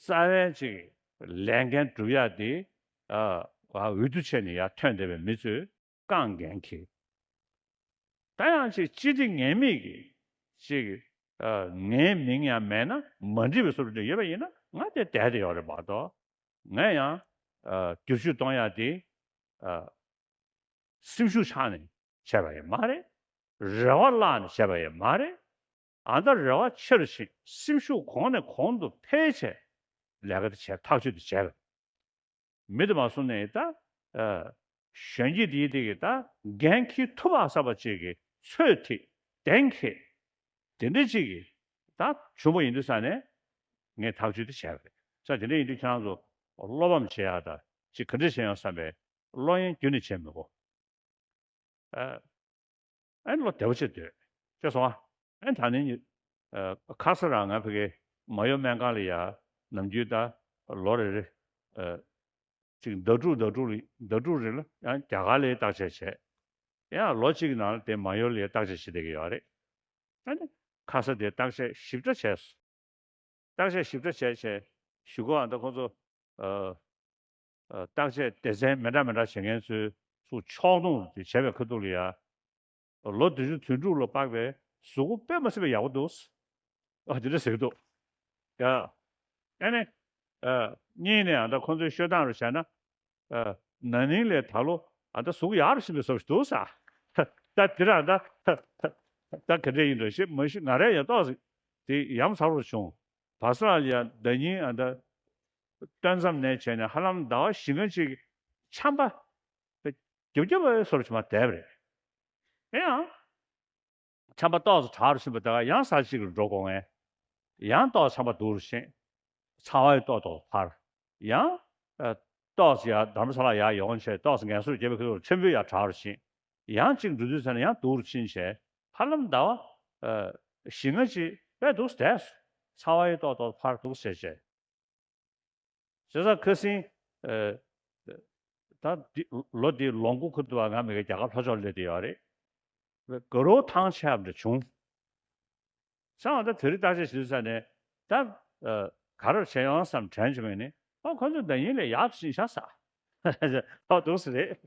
རྩ་བའི་ཅིག་ལས་འགན་སྒྲུབ་ཡག་དེ། ཨ། འོས་བསྡུ་བྱས་ནས་ཡར་ཐོན་བསྡད་པའི་མི་ཚོས་རྐང་འགན་འཁྱེར། ད་ཡང་ཅིག་སྤྱི་བདེ་ངན་མེད་ཀྱི་ཅིག་ཨ། ངའི་མིང་ཡང་མེད་ན་མ་འགྲིག་པའི་བཟོ་འདྲ་ཡོད་པ་ཡིན་ན། ང་དེ་བསྡད་དེ་ཡོད་རེད་མ་གཏོགས། ང་ཡང་། ཨ། བསྒྱུར་བཅོས་གཏོང་ཡག་དེ། ཨ། སེམས་ཤུགས་ཆག་ནས་བྱས་པ་ཡང་མ་རེད། རེ་བ་བརླག་ནས་བྱས་པ་ཡང་མ་རེད། ཨ། ད་རེ་བ་ཆེ་རུ་ཕྱིན། སེམས་ཤུགས་གོང་ནས་གོང་དུ་འཕེལ་བྱས་ལས་ཀ་དེ་བྱས། ཐག་གཅོད་དེ་བྱས་པ། མི་དེ་མ་སོང་ནས་ད་གཞོན་སྐྱེས་དེའི་དེ་གི་ད་འགན་འཁྱེར་ཐུབ་པ་བསམ་པ་ཅིག་གི་ཚོད་ཐིག་གདེང་འཁེལ་དེ་འདྲ་ཅིག་གི་ད་བྱུང་བ་ཡིན་དུས་ས་ནས་ངས་ཐག་གཅོད་དེ་བྱས་པ་རེད། ས་དེ་འདྲ་ཡིན་དུས་ཁྱེད་རང་ཚོ་བློ་ཕམ་བྱེད་ཡག་ད་ཅིག་ག་འདྲ་བྱེད་ཡོང་བསམ་པའི་བློ་གཡེང་རྒྱུན་ནས་བྱེད་མི་དགོས། ཨ། ཨན་བློ་བདེ་བོ་བྱེད་འདོད། ཅེས་སོང་ཨ། ཨན་ད་ནི་ཨ། ཁ་ས་རང་ང་ཕ་གི་མ་ཡོ་སྨན་ཁང་ལ་ཡ་ནམ་རྒྱུན་ད་ལོ་རེ་རེ་ཨ། ཅིག་ཟླ་དྲུག་ཟླ་དྲུག་ལ་ཟླ་དྲུག་རེ་ལ་ཡང་རྒྱ་གར་ལ་བརྟག་དཔྱད་བྱས། ཡང་ལོ་གཅིག་གི་ནང་ལ་དེ་མ་ཡོ་ལ་ཡ་བརྟག་དཔྱད་བྱེད་བསྡད་ཀྱི་ཡོད་རེད། ཨ་ནི་ཁ་ས་དེ་བརྟག་དཔྱད་ཞིབ་ཕྲ་བྱས། བརྟག་དཔྱད་ཞིབ་ཕྲ་བྱས་བྱས་གཞུག་གུ་ཨ་ད་ཁོང་ཚོ་ཨ། ཨ། བརྟག་དཔྱད་སྡེ་ཚན་མི་འདྲ་མི་འདྲ་བྱེད་མཁན་ཚོའི་ཚུར་ཕྱོགས་བསྡོམས་དེ་བྱས་པའི་ཁ་ཐུག་ལ་ཡ། ལོ་བདུན་ཅུ་དོན་དྲུག་ལ་དཔག་པའི་གཟུགས་པོ་དཔེ་མ་སྲིད་པའི་ཡག་པོ་འདུག་ཨ་དེ་འདྲ་ཟེར་གྱི་འདུག་ཡ། ཨ་ནི། ཨ། གཉིས་ནས་ཨ་ད་ཁོང་ཚོའི་ཤོད་སྟངས་རུ་བྱས་ན། ཨ། ན་ནིང་ལས་ད་ལོ་ཨ་ད་གཟུགས་ཡག་རུ་ཕྱིན་པའི་བཟོ་ཞིག་འདུག་ས། ད་དེ་རང་ད་ད་ག་འདྲ་ཡིན་འགྲོ་ཞེས་མ་ཤེས། ང་རས་ཡང་ཏོག་ཙམ་དེ་ཡ་མཚར་པོ་བྱུང་། བ་ས་ལ་ཡ་ཟླ་ཉིན་ཨ་ད་སྟོན་མཚམས་ནས་བྱས་ནས་ཧ་ལམ་ཟླ་བ་བཞི་ལྔ་ཅིག་ཆམ་པ་རྒྱབ་རྒྱབ་པའི་བཟོ་འདྲ་ཅིག་མར་བསྡད་པ་རེད། ཡིན་ཡང་། ཆམ་པ་ཏོག་ཙམ་དྲག་རུ་ཕྱིན་པ་དང་ཡང་ས་གཅིག་ལ་འགྲོ་དགོས་ངེས། ཡང་ཏོག་ཆམ་པ་སྡུག་རུ་ཕྱིན། ཚ་བ་ཡི་ཏོག་ཏོག་འཕར། ཡང་། ཨ། ཏོག་ཙམ་ཡར་དྷ་རམ་ས་ལ་ཡར་ཡོང་བྱས་ཏོག་ཙམ་ངལ་གསོ་རྒྱབ་པའི་ཁ་ཐུག་ཆེན་པོ་ཡར་དྲག་རུ་ཕྱིན། ཡང་གཅིག་འགྲོ་དུས་ཙམ་ནས་ཡང་སྡུག་རུ་ཕྱིན་བྱས་ཧ་ལམ་ཟླ་བ། ཨ། བཞི་ལྔ་ཅིག་དཔེ་སྡུག་བསྡད། ཚ་བ་ཡི་ཏོག་ཏོག་འཕར་འདུག་ཟེར་བྱས། བྱས་ཙང་ཁ་སང་། ཨ། ད་འདི་ལོ་འདིའི་ལོ་འགོ་ཁུ་དུ་བ་ང་མི་ག་རྒྱ་གར་ལྷོ་ཕྱོགས་སླེབས་བསྡད་ཡོད་རེད། དགའ་རབ་ཐང་ཆད་པ་འདྲ་བྱུང་། བྱས་ཙང་ད་དེ་རིང་བརྟག་དཔྱད་བྱེད་དུས་ས་ནས་ད། ཨ། ག་རེ་བྱས་ཡོང་བསམ་དྲན་བྱུང་ངས་ནི། ཨ། ཁོ་ཚོ་ཟླ་ཉིན་ལས་ཡག་ཕྱིན་ཤག་ས། ཨོ་འདུག་སེ་རེད།